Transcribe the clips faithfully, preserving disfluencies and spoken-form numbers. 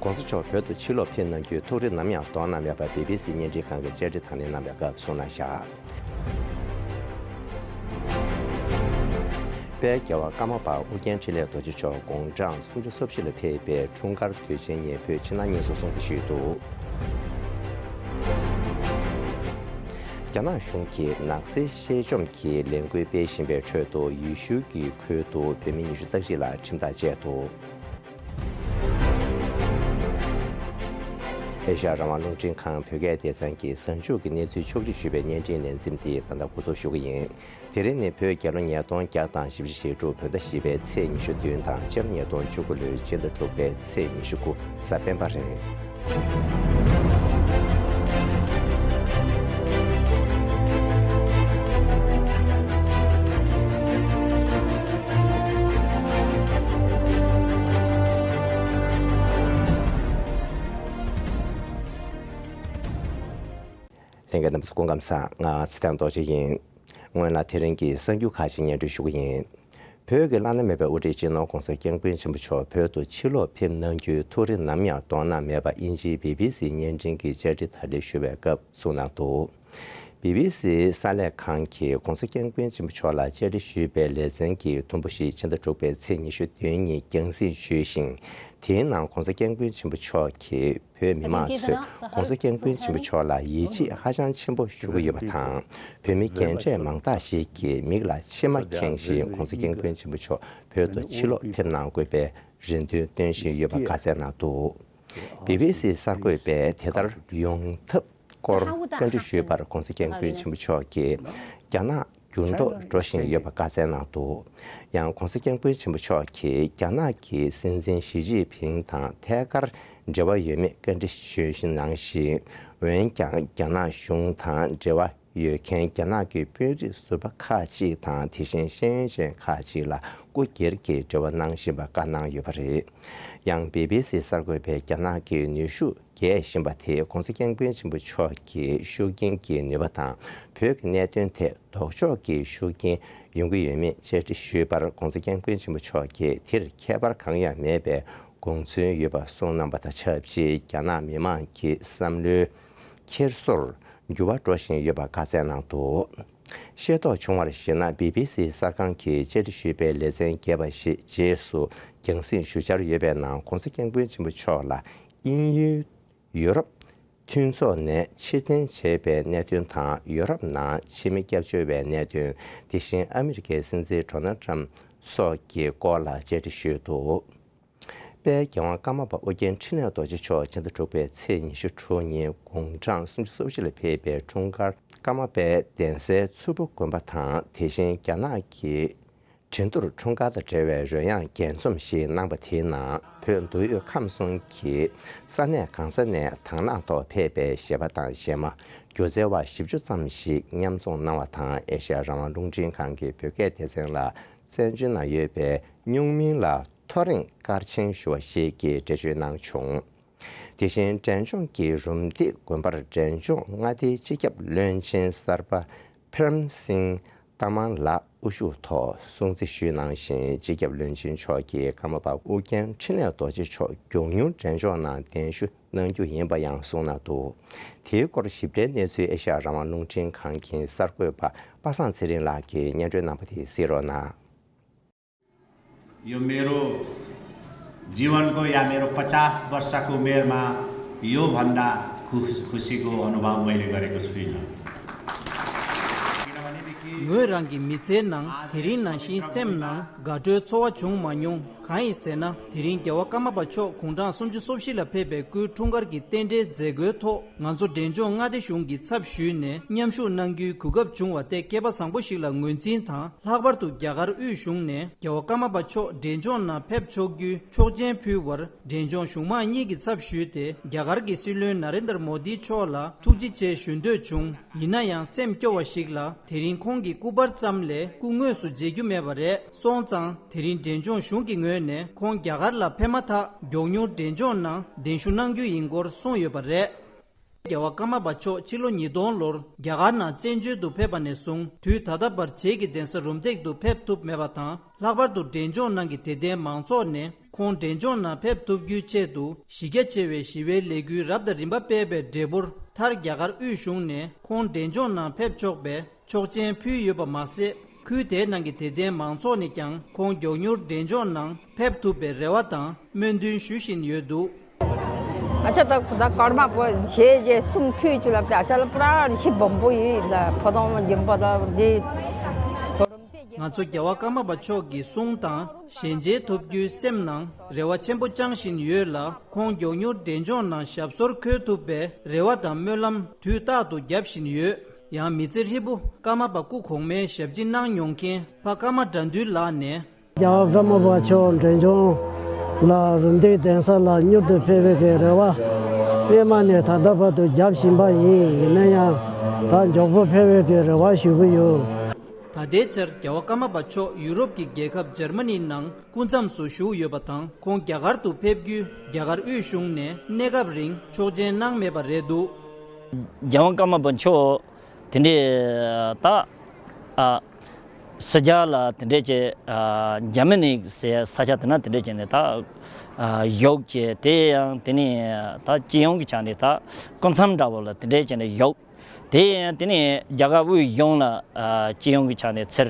༧གོང་ས་མཆོག་བོད་དུ་ཕྱིར་ལོག་ཕེབས་གནང་རྒྱུའི་ཐུགས་རེ་ནམ་ཡང་དོར་གནང་མེད་པ་བི་བི་སི་བརྙན་འཕྲིན་ཁང་གི་བཅར་འདྲི་དང་ལེན་གནང་བའི་སྐབས་གསུངས་གནང་བཞག་དཔལ་རྒྱལ་བ་ཀརྨ་པ་ཨོ་རྒྱན་འཕྲིན་ལས་རྡོ་རྗེ་མཆོག་དགུང་གྲངས་སུམ་ཅུ་སོ་བཞི་ལ་ཕེབས་པའི་འཁྲུངས་སྐར་དུས་ཆེན་ཉིན་བོད་ཕྱི་ནང་གཉིས་སུ་སྲུང་བརྩི་ཞུས་འདུག་རྒྱ་ནག་གཞུང་གིས་ནག་སེལ་གཤེད་བཅོམ་གྱི་ལས་འགུལ་སྤེལ་བཞིན་པའི་ཁྲོད་དུ་ཡུལ་ཤུལ་གྱི་ཁུལ་དུ་བོད་མི་ཉི་ཤུ་རྩ་གཅིག་ལ་ཁྲིམས་ཐག་བཅད་འདུག་ཨེ་ཤ་ཡ་རང་དབང་རླུང་འཕྲིན་ཁང་བོད་སྐད་སྡེ་ཚན་གྱིས་གཟའ་མཇུག་གི་གནས་ཚུལ་ཕྱོགས་བསྒྲིགས་ཞུས་པའི་བརྙན་འཕྲིན་ལས་འཛིན་དེ་ད་ལྟ་འགོ་འཛུགས་ཞུ་གི་ཡིན། དེ་རིང་ནི་བོད་རྒྱལ་ལོ་ཉིས་སྟོང་བརྒྱ་དང་བཞི་བཅུ་ཞེ་དྲུག་བོད་ཟླ་བཞི་པའི་ཚེས་ཉི་ཤུ་བདུན་དང་སྤྱི་ལོ་ཉིས་སྟོང་བཅུ་དགུ་ལོའི་སྤྱི་ཟླ་དྲུག་པའི་ཚེས་ཉི་ཤུ་དགུ་གཟའ་སྤེན་པ་རེད། ལྷན་རྒྱས་རྣམ་པ་ཚོ་སྐུ་ཁམས་བཟང་། ང་ཚེ་བརྟན་རྡོ་རྗེ་ཡིན། སྔོན་ལ་དེ་རིང་གི་གསར་འགྱུར་ཁག་ཅིག་སྙན་སྒྲོན་ཞུ་གི་ཡིན། བོད་ཀྱི་བླ་ན་མེད་པའི་དབུ་ཁྲིད་སྤྱི་ནོར་༧གོང་ས་༧སྐྱབས་མགོན་ཆེན་པོ་མཆོག་བོད་དུ་ཕྱིར་ལོག་ཕེབས་གནང་རྒྱུའི་ཐུགས་རེ་ནམ་ཡང་དོར་གནང་མེད་པ་དབྱིན་ཇིའི་བི་བི་སིའི་བརྙན་འཕྲིན་གྱི་བཅར་འདྲི་དང་ལེན་ཞུ་བའི་སྐབས་གསུངས་གནང་འདུག་བི་བི་སིའི་གསར་ལས་ཁང་གིས་༧གོང་ས་༧སྐྱབས་མགོན་ཆེན་པོ་མཆོག་ལ་བཅར་འདྲི་ཞུས་པའི་ལེ་ཚན་གྱི་ཐུང་པོ་ཞིག་ཕྱི་ཟླ་དྲུག་པའི་ཚེས་ཉི་ཤུ་བདུན་ཉིན་རྒྱང་སྲིང་ཞུས་ཤིང་། དེའི་ནང་༧གོང་ས་༧སྐྱབས་མགོན་ཆེན་པོ་མཆོག་གིས་བོད་མི་མང་ཚོས་༧གོང་ས་༧སྐྱབས་མགོན་ཆེན་པོ་མཆོག་ལ་ཡིད་ཆེས་ཧ་ཅང་ཆེན་པོ་ཞུ་གི་ཡོད་པ་དང་། བོད་མི་རྒན་གྲས་མང་དག་ཞིག་གིས་མིག་ལ་མཆི་མ་ཁེངས་ཤིང་༧གོང་ས་༧སྐྱབས་མགོན་ཆེན་པོ་མཆོག་བོད་དུ་ཕྱིར་ལོག་ཕེབས་གནང་དགོས་པའི་རེ་འདུན་བཏོན་བཞིན་ཡོད་པ་བཀའ་སྩལ་གནང་འདུག་བི་བི་སིའི་གསར་འགོད་པས་དེ་ལྟར་ཡོང་ཐབས་སྐོར་བཀའ་འདྲི་ཞུས་པར་༧གོང་ས་༧སྐྱབས་མགོན་ཆེན་པོ་མཆོག་གིས་རྒྱ་ནག་འགྱུར་ལྡོག་འགྲོ་བཞིན་ཡོད་པ་བཀའ་སྩལ་གནང་འདུག་ཡང་༧གོང་ས་༧སྐྱབས་མགོན་ཆེན་པོ་མཆོག་གིས་རྒྱ་ནག་གི་སྲིད་འཛིན་ཞི་ཅིན་ཕིང་དང་ཐད་ཀར་འབྲེལ་བ་ཡོད་མེད་བཀའ་འདྲི་ཞུས་གནང་ཞིང་། འོན་ཀྱང་རྒྱ་ནག་གཞུང་དང་འབྲེལ་བ་ཡོད་མཁན་རྒྱ་ནག་གི་དཔོན་རིགས་ཟུར་པ་ཁག་ཅིག་དང་། དེ་བཞིན་ཤེས་ཡོན་ཅན་ཁག་ཅིག་ལ་སྐུ་སྒེར་གྱི་འབྲེལ་བ་གནང་བཞིན་པ་བཀའ་གནང་ཡོད་པ་རེད། ཡང་བི་བི་སིའི་གསར་འགོད་པས་རྒྱ་ནག་གི་ནུས་ཤུགས་རྒྱས་བཞིན་པ་དེས་༧གོང་ས་༧སྐྱབས་མགོན་ཆེན་པོ་མཆོག་གི་ཤུགས་རྐྱེན་གྱི་ནུས་པ་དང་། བོད་ཀྱི་གནད་དོན་ཐད་ལྡོག་ཕྱོགས་ཀྱི་ཤུགས་རྐྱེན་ཡོང་གི་ཡོད་མེད་བཅར་འདྲི་ཞུས་པར། ༧གོང་ས་༧སྐྱབས་མགོན་ཆེན་པོ་མཆོག་གིས་དེར་ཁྱད་པར་གང་ཡང་མེད་པའི་དགོངས་ཚུལ་ཡོད་པ་གསུངས་གནང་བ་དང་ཆབས་ཅིག་རྒྱ་ནག་མི་མང་གི་བསམ་བློའི་འཁྱེར་སོར་འགྱུར་བ་འགྲོ་བཞིན་ཡོད་པ་བཀའ་སྩལ་གནང་འདུག་ཤེས་རྟོགས་བྱུང་བར་གཞིགས་ན། བི་བི་སིའི་གསར་ཁང་གིས་བཅར་འདྲི་ཞུས་པའི་ལེ་ཚན་རྒྱས་པ་ཞིག་རྗེས་སུ་རྒྱང་སྲིང་ཞུ་འཆར་ཡོད་པའི་ནང་། ༧གོང་ས་༧སྐྱབས་མགོན་ཆེན་པོ་མཆོག་ལ་དབྱིན་ཡུལ་ཡུ་རོབ་མཐུན་ཚོགས་ནས་ཕྱིར་འཐེན་བྱས་པའི་གནད་དོན་དང་། ཡུ་རོབ་ནང་ཕྱི་མི་སྐྱབས་བཅོལ་བའི་གནད་དོན། དེ་བཞིན་ཨ་མི་རི་ཀའི་སྲིད་འཛིན་ཌོ་ནལ་ཊམ་སོགས་ཀྱི་སྐོར་ལ་བཅར་འདྲི་ཞུས་འདུག་དཔལ་རྒྱལ་དབང་ཀརྨ་པ་ཨོ་རྒྱན་འཕྲིན་ལས་རྡོ་རྗེ་མཆོག་ཕྱི་ཟླ་དྲུག་པའི་ཚེས་ཉི་ཤུ་དྲུག་ཉིན་དགུང་གྲངས་སུམ་ཅུ་སོ་བཞི་ལ་ཕེབས་པའི་འཁྲུངས་སྐར། ཀརྨ་པའི་གདན་སའི་མཚུར་ཕུ་དགོན་པ་དང་། དེ་བཞིན་རྒྱ་ནག་གི་ཁྲིན་ཏུར་འཁྲུངས་སྐར་དང་འབྲེལ་བའི་རོལ་དབྱངས་རྒྱས་འཛོམས་ཤིག་གནང་པ་དེའི་ནང་། བོད་མདོ་དབུས་ཁམས་གསུམ་གྱི་ས་གནས་གང་ས་ནས་དང་བླངས་ཐོག་ཕེབས་པའི་གཞས་པ་དང་གཞས་མ། སྒྱུ་རྩལ་བ་བཞི་བཅུ་ཙམ་ཞིག་མཉམ་འཛོམས་གནང་བ་དང་། ཨེ་ཤ་ཡ་རང་དབང་རླུང་འཕྲིན་ཁང་གི་བོད་སྐད་སྡེ་ཚན་ལ་བཙན་བྱོལ་ནང་ཡོད་པའི་སྨྱུག་མིང་ལ་ཐོ་རེངས་སྐར་ཆེན་ཞུ་བ་ཞིག་གིས་འགྲེལ་བརྗོད་གནང་བྱུང་། དེ་བཞིན་འབྲས་ལྗོངས་ཀྱི་རུམ་བཏེག་དགོན་པར་འབྲས་ལྗོངས་མངའ་སྡེའི་སྤྱི་ཁྱབ་བློན་ཆེན་གསར་པ་ཕེ་རན་སིང་ཏཱ་མཱན་ལགས་དབུ་བཞུགས་ཐོག་སྲུང་བརྩི་ཞུས་གནང་ཞིང་། སྤྱི་ཁྱབ་བློན་ཆེན་མཆོག་གིས་ཀརྨ་པ་ཨོ་རྒྱན་འཕྲིན་ལས་རྡོ་རྗེ་མཆོག་མགྱོགས་མྱུར་འབྲས་ལྗོངས་ནང་གདན་ཞུ་གནང་རྒྱུ་ཡིན་པ་ཡང་གསུངས་གནང་འདུག་དེའི་སྐོར་ཞིབ་ཕྲའི་གནས་ཚུལ་ཨེ་ཤ་ཡ་རང་དབང་རླུང་འཕྲིན་ཁང་གི་གསར་འགོད་པ་པ་སངས་ཚེ་རིང་ལགས་ཀྱིས་སྙན་སྒྲོན་གནང་པ་དེ་གཟིགས་རོགས་གནང་། यो मेरो जीवनको या मेरो पचास वर्षको उमेरमा योभन्दा खुस- खुसीको अनुभव मैले गरेको छुइनँ। ངོས་རང་གི་མི་ཚེའི་ནང་དེ་རིང་ནང་བཞིན་སེམས་ནང་དགའ་སྤྲོའི་ཚོར་བ་བྱུང་མ་མྱོང་། གང་ཡིན་ཟེར་ན། དེ་རིང་རྒྱལ་བ་ཀརྨ་པ་མཆོག་དགུང་གྲངས་སུམ་ཅུ་སོ་བཞི་ལ་ཕེབས་པའི་སྐུའི་འཁྲུངས་སྐར་གྱི་རྟེན་འབྲེལ་མཛད་སྒོའི་ཐོག་ང་ཚོ་འབྲས་ལྗོངས་མངའ་སྡེ་གཞུང་གི་ཚབ་ཞུས་ནས་མཉམ་ཞུགས་གནང་རྒྱུའི་གོ་སྐབས་བྱུང་བ་དེ་སྐལ་པ་བཟང་པོ་ཞིག་ལ་ངོས་འཛིན་དང་། ལྷག་པར་དུ་རྒྱ་གར་དབུས་གཞུང་ནས་རྒྱལ་བ་ཀརྨ་པ་མཆོག་འབྲས་ལྗོངས་ནང་ཕེབས་ཆོག་རྒྱུའི་ཆོག་མཆན་ཕུལ་བར། འབྲས་ལྗོངས་གཞུང་མང་གཉིས་ཀྱི་ཚབ་ཞུས་ཏེ། རྒྱ་གར་གྱི་སྲིད་བློན་ན་རེན་དར་མོ་དི་མཆོག་ལ་ཐུགས་རྗེ་ཆེ་ཞུ་འདོད་བྱུང་། ཡིན་ན་ཡང་སེམས་སྐྱོ་བ་ཞིག་ལ། དེ་རིང་ཁོང་གི་སྐུ་པར་ཙམ་ལས་སྐུ་དངོས་སུ་མཇལ་རྒྱུ་མེད་པ་རེད། སོང་ཙང་། དེ་རིང་འབྲས་ལྗོངས་གཞུང་གི་ངོས་ནས་ཁོང་རྒྱ་གར་ལ་ཕེབས་མ་ཐག་མགྱོགས་མྱུར་འབྲས་ལྗོངས་ནང་གདན་ཞུ་གནང་རྒྱུ་ཡིན་སྐོར་གསུངས་ཡོད་པ་རེད། རྒྱལ་བ་ཀརྨ་པ་མཆོག་ཕྱི་ལོ་ཉིས་སྟོང་ལོར་རྒྱ་གར་ནང་བཙན་བྱོལ་དུ་ཕེབས་པ་ནས་བཟུང་དུས་ད་ལྟ་བར་བྱེས་ཀྱི་གདན་ས་རུམ་བཏེག་ཏུ་ཕེབས་ཐུབ་མེད་པ་དང་། ལྷག་པར་དུ་འབྲས་ལྗོངས་ནང་གི་དད་ལྡན་མང་ཚོགས་ནས་ཁོང་འབྲས་ལྗོངས་ནང་ཕེབས་ཐུབ་རྒྱུའི་ཆེད་དུ་གཞི་རྒྱ་ཆེ་བའི་ཞི་བའི་ལས་འགུལ་རབ་དང་རིམ་པ་སྤེལ་བའི་འབྲས་བུར། མཐར་རྒྱ་གར་དབུས་གཞུང་ནས་ཁོང་འབྲས་ལྗོངས་ནང་ཕེབས་ཆོག་པའི་ཆོག་མཆན་ཕུལ་ཡོད་པ་མ་ཟད། ཁུལ་དེའི་ནང་གི་དད་ལྡན་མང་ཚོགས་ནས་ཀྱང་ཁོང་མགྱོགས་མྱུར་འབྲས་ལྗོངས་ནང་ཕེབས་ཐུབ་པའི་རེ་བ་དང་སྨོན་འདུན་ཞུ་བཞིན་ཡོད་འདུག། ཨ་ཅག་ད་ད་ཀརྨ་པོ་ཞེས་ཞེས་གསུང་ཐོས་ཅུ་ལབ་སྟེ། ཨ་ཅག་ལ་པུ་ར་ཤི་བམ་པོ་ཡིན་ལ། ཕོ་དོང་མ་འཇིམ་པ་ད་འདི། ང་ཚོ་རྒྱལ་བ་ཀརྨ་པ་མཆོག་གི་གསུང་དང་ཞལ་མཇལ་ཐུབ་རྒྱུའི་སེམས་ནང་རེ་བ་ཆེན་པོ་བཅངས་བཞིན་ཡོད་ལ། ཁོང་མགྱོགས་མྱུར་འབྲས་ལྗོངས་ནང་ཞབས་སོར་འཁོད་ཐུབ་པའི་རེ་བ་དང་སྨོན་ལམ་དུས་རྟག་ཏུ་བརྒྱབ་བཞིན་ཡོད། ཡང་མི་ཚེ་ཧྲིལ་པོ་ཀརྨ་པ་སྐུ་གོང་མའི་ཞབས་ཕྱི་གནང་མྱོང་མཁན་ཕ་ཀརྨ་དགྲ་འདུལ་ལགས་ནས། རྒྱལ་བ་ཀརྨ་པ་མཆོག་འབྲས་ལྗོངས་ལ་རུམ་བཏེག་གདན་ས་ལ་མྱུར་དུ་ཕེབས་པའི་གི་རེ་བ་སྔོན་མ་ནས་ད་ལྟ་བར་དུ་བརྒྱབ་བཞིན་པ་ཡིན། ཡིན་ན་ཡང་ད་མགྱོགས་པོ་ཕེབས་པའི་གི་རེ་བ་ཞུ་གི་ཡོད། ད་ལྟའི་ཆར་རྒྱལ་བ་ཀརྨ་པ་མཆོག་ཡུ་རོབ་ཀྱི་རྒྱལ་ཁབ་འཇར་མ་ནི་ནང་སྐུ་མཚམས་སུ་བཞུགས་ཡོད་པ་དང་། ཁོང་རྒྱ་གར་དུ་ཕེབས་རྒྱུའི་རྒྱ་གར་དབུས་གཞུང་ནས་གནས་སྐབས་རིང་ཆོག་མཆན་གནང་མེད་པ་རེད་འདུག། རྒྱལ་བ་ཀརྨ་པ་མཆོག་དེ་འདྲའི་ད་ཨ་ས་ཆ་ལ་དེ་འདྲས་བྱས། ཨ་འཇར་མ་ནི་ཟེར་ས་ཆ་དེ་ན་དེ་འདྲས་བྱས་ནས་ད་ཨ་བཞུགས་བྱས། དེ་ཡང་དེ་ནི་ད་སྤྱི་ཡོངས་ཀྱི་ཆ་ནས་ད་སྐུ་མཚམས་འདྲ་བོ་ལ་དེ་འདྲས་བྱས་ནས་བཞུགས། དེ་ཡང་དེ་ནི་རྒྱ་གར་དབུས་གཞུང་ལ་ཨ་སྤྱི་ཡོངས་ཀྱི་ཆ་ནས་ཚུར་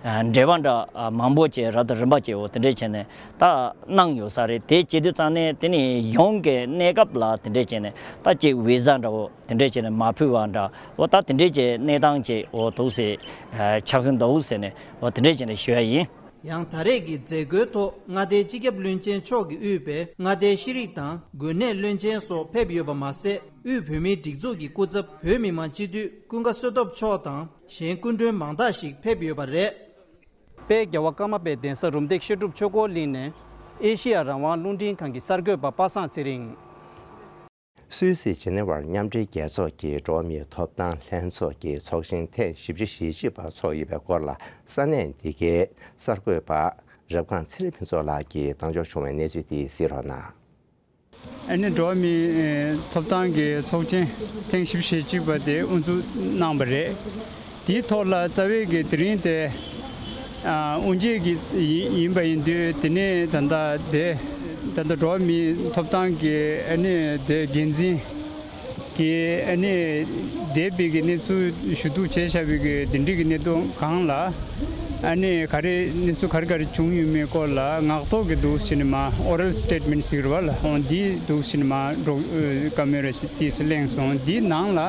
ཨ་འབྲེལ་བ་འདྲ་ཨ་མང་པོ་བྱས། རབ་དང་རིམ་པ་བྱས། འོ་དེ་འདྲས་བྱས་ནས་ད་གནང་ཡོད་ས་རེད། དེ་བྱེད་དུས་ཙང་ནས་དེ་ནི་གཞུང་གི་གནས་སྐབས་ལ་དེ་འདྲས་བྱས་ནས་ད་ཅིག་བི་ཟ་འདྲ་བོ་དེ་འདྲས་བྱས་ནས་མ་ཕུལ་བ་འདྲ་བོ། ད་དེ་འདྲས་ཀྱི་གནས་སྟངས་ཅིག་འོ་འདུག་སེ་ཨ་ཆགས་ཀྱི་འདུག་ཟེར་ནས་འོ་དེ་འདྲས་བྱས་ནས་ཞུ་ཡ་ཡིན། ཡང་ད་རེས་ཀྱི་མཛད་སྒོའི་ཐོག་མངའ་སྡེའི་སྤྱི་ཁྱབ་བློན་ཆེན་མཆོག་གིས་དབུས་པའི་མངའ་སྡེའི་ཤེས་རིག་དང་འགོས་ནད་བློན་ཆེན་སོགས་ཕེབས་ཡོད་པ་མ་ཟད། དབུས་བོད་མིའི་སྒྲིག་འཛུགས་ཀྱི་སྐུ་ཚབ་བོད་མི་མང་སྤྱི་འཐུས་ཀུན་དགའ་བསོད་སྟོབས་མཆོག་དང་གཞན་སྐུ་མགྲོན་མང་དག་ཞིག་ཕེབས་ཡོད་པ་རེད། དཔལ་རྒྱལ་བ་ཀརྨ་པའི་གདན་ས་རུམ་བཏེག་བཤད་སྒྲུབ་ཆོས་འཁོར་གླིང་ནས་ཨེ་ཤེ་ཡ་རང་དབང་རླུང་འཕྲིན་ཁང་གི་གསར་འགོད་པ་པ་སངས་ཚེ་རིང་། སུད་སི་ཇི་ནི་ཝར་མཉམ་འབྲེལ་རྒྱལ་ཚོགས་ཀྱི་འགྲོ་བ་མིའི་ཐོབ་ཐང་ལྷན་ཚོགས་ཀྱི་ཚོགས་ཆེན་ཐེངས་བཞི་བཅུ་ཞེ་གཅིག་པ་ཚོགས་ཡོད་པའི་སྐོར་ལ། ས་གནས་འདི་གའི་གསར་འགོད་པ་རབ་སྒང་ཚེ་རིང་ཕུན་ཚོགས་ལགས་ཀྱིས་བཏང་འབྱོར་བྱུང་བའི་གནས་ཚུལ་དེ་གཟིགས་རོགས་གནང་། ཨ་ནི་འགྲོ་བ་མིའི་ཐོབ་ཐང་གི་ཚོགས་ཆེན་ཐེངས་བཞི་བཅུ་ཞེ་གཅིག་པ་དེ་དབུ་འཛུགས་གནང་བ་རེད། དེའི་ཐོག་ལ་རྩ་བའི་གི་དེ་རིང་དེ་ཨ་དབུ་འབྱེད་ཀྱི་ཡིན་ཡིན་པ་ཡིན་དུས། དེ་ནས་ད་ལྟ་དེ་ད་ལྟ་འགྲོ་བ་མིའི་ཐོབ་ཐང་གི་ཨ་ནི་དེ་འགན་འཛིན་གྱིས་ཨ་ནི་འདས་པའི་གི་གནས་ཚུལ་ཞུ་གཏུག་བྱས་བཞག་པའི་གི་འདི་འདྲའི་གི་གནད་དོན་སྒང་ལ་ཨ་ནི་ག་རེ་གནས་ཚུལ་ག་རེ་ག་རེ་བྱུང་ཡོད་མེད་སྐོར་ལ་ངག་ཐོག་གི་འདུག་ཕྱིན་ནས་མ་oral statement་ཟེར་བ་ལ། འོ་འདི་འདུག་ཕྱིན་ནས་མ་འགྲོ་བཀའ་མོལ་ར་ཏིས་གླེང་སོང་། འདིའི་ནང་ལ་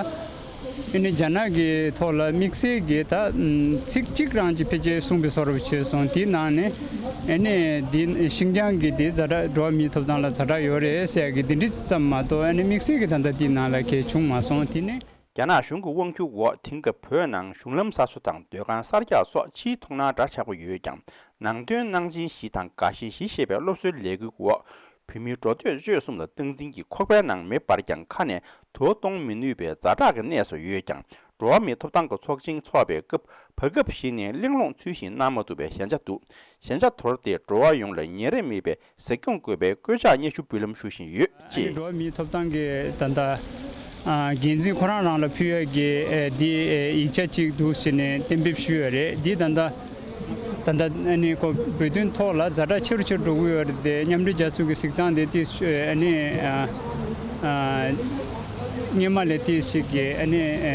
ཨ་ནི་རྒྱ་ནག་གི་ཐོག་ལ་དམིགས་བསལ་གྱི་ད་ཚིག་གཅིག་རང་གཅིག་ཕལ་ཆེར་གསུངས་པའི་བཟོ་འདྲ་བྱས་སོང་། དེའི་ནང་ནས་ཨ་ནི་འདི་ཤིན་ཅང་གི་འདི་ཛ་དྲག་འགྲོ་བ་མིའི་ཐོབ་ཐང་ལ་ཛ་དྲག་ཡོད་རེད་ཟེར་ཡ་གི་འདི་འདྲ་ཙམ་མ་གཏོགས། ཨ་ནི་དམིགས་བསལ་གྱི་ད་ལྟ་དེའི་ནང་ལ་གལ་བྱུང་མ་སོང་། དེ་ནས། རྒྱ་ནག་གཞུང་གི་དབང་སྒྱུར་འོག་དེང་སྐབས་བོད་ནང་གཞུང་ལམ་གསར་བཟོ་དང་སྡོད་ཁང་གསར་རྒྱག་སོགས་ཕྱིའི་མཐོང་སྣང་འདྲ་ཆགས་པོ་ཡོད་ཀྱང་། ནང་དོན་གནང་སྦྱིན་བཞི་དང་དགའ་ཞེན་བཞི་ཞེས་པའི་སློབ་གསོའི་ལས་འགུལ་འོག་བོད་མིའི་འགྲོ་སྡོད་སྤྱོད་གསུམ་ལ་སྟངས་འཛིན་གྱི་ཁོག་པའི་ནང་མེ་འབར་ཀྱང་ཁ་ནས་དུ་བ་གཏོང་མི་ནུས་པའི་ཛ་དྲག་གི་གནས་སུ་ཡོད་ཀྱང་། འགྲོ་བ་མིའི་ཐོབ་ཐང་གི་ཚོགས་ཆེན་འཚོགས་པའི་སྐབས་བར་སྐབས་ཤིག་ནས་གླེང་སློང་ཚུལ་བཞིན་གནང་མ་ཐུབ་པའི་ཞན་ཆ་འདུག། ཞན་ཆ་དོར་ཏེ་འགྲོ་བ་ཡོངས་ལ་ཉེ་རིང་མེད་པའི་ཟས་སྐྱོང་དགོས་པའི་བཀོད་ཆག་སྙན་ཞུ་འབུལ་ལམ་ཞུ་བཞིན་ཡོད་ཅེས། འགྲོ་བ་མིའི་ཐོབ་ཐང་གི་ད་ལྟ་ཨ་འགན་འཛིན་ཁོ་རང་རང་ལ་ཕུལ་ཡ་གི་ཨེ་འདི་ཨེ་ཡིག་ཆ་གཅིག་འདུག་ཟེར་ནས་གཏན་འབེབས་ཞུས་ཡོད་རེད། འདི་ད་ལྟ་ད་ལྟ་ཨ་ནི་ཁོ་བོད་དོན་ཐོག་ལ་ཛ་དྲག་ཆེ་རུ་ཆེ་རུ་འགྲོ་གི་ཡོད་རེད་དེ། མཉམ་འབྲེལ་རྒྱལ་ཚོགས་ཀྱི་གཟིགས་སྟངས་དེ་ཏིས་ཨ་ནི་ཨ་ཨ་སྔོན་མ་ལས་ཏིས་ཞིག་གི་ཨ་ནི་ཨ་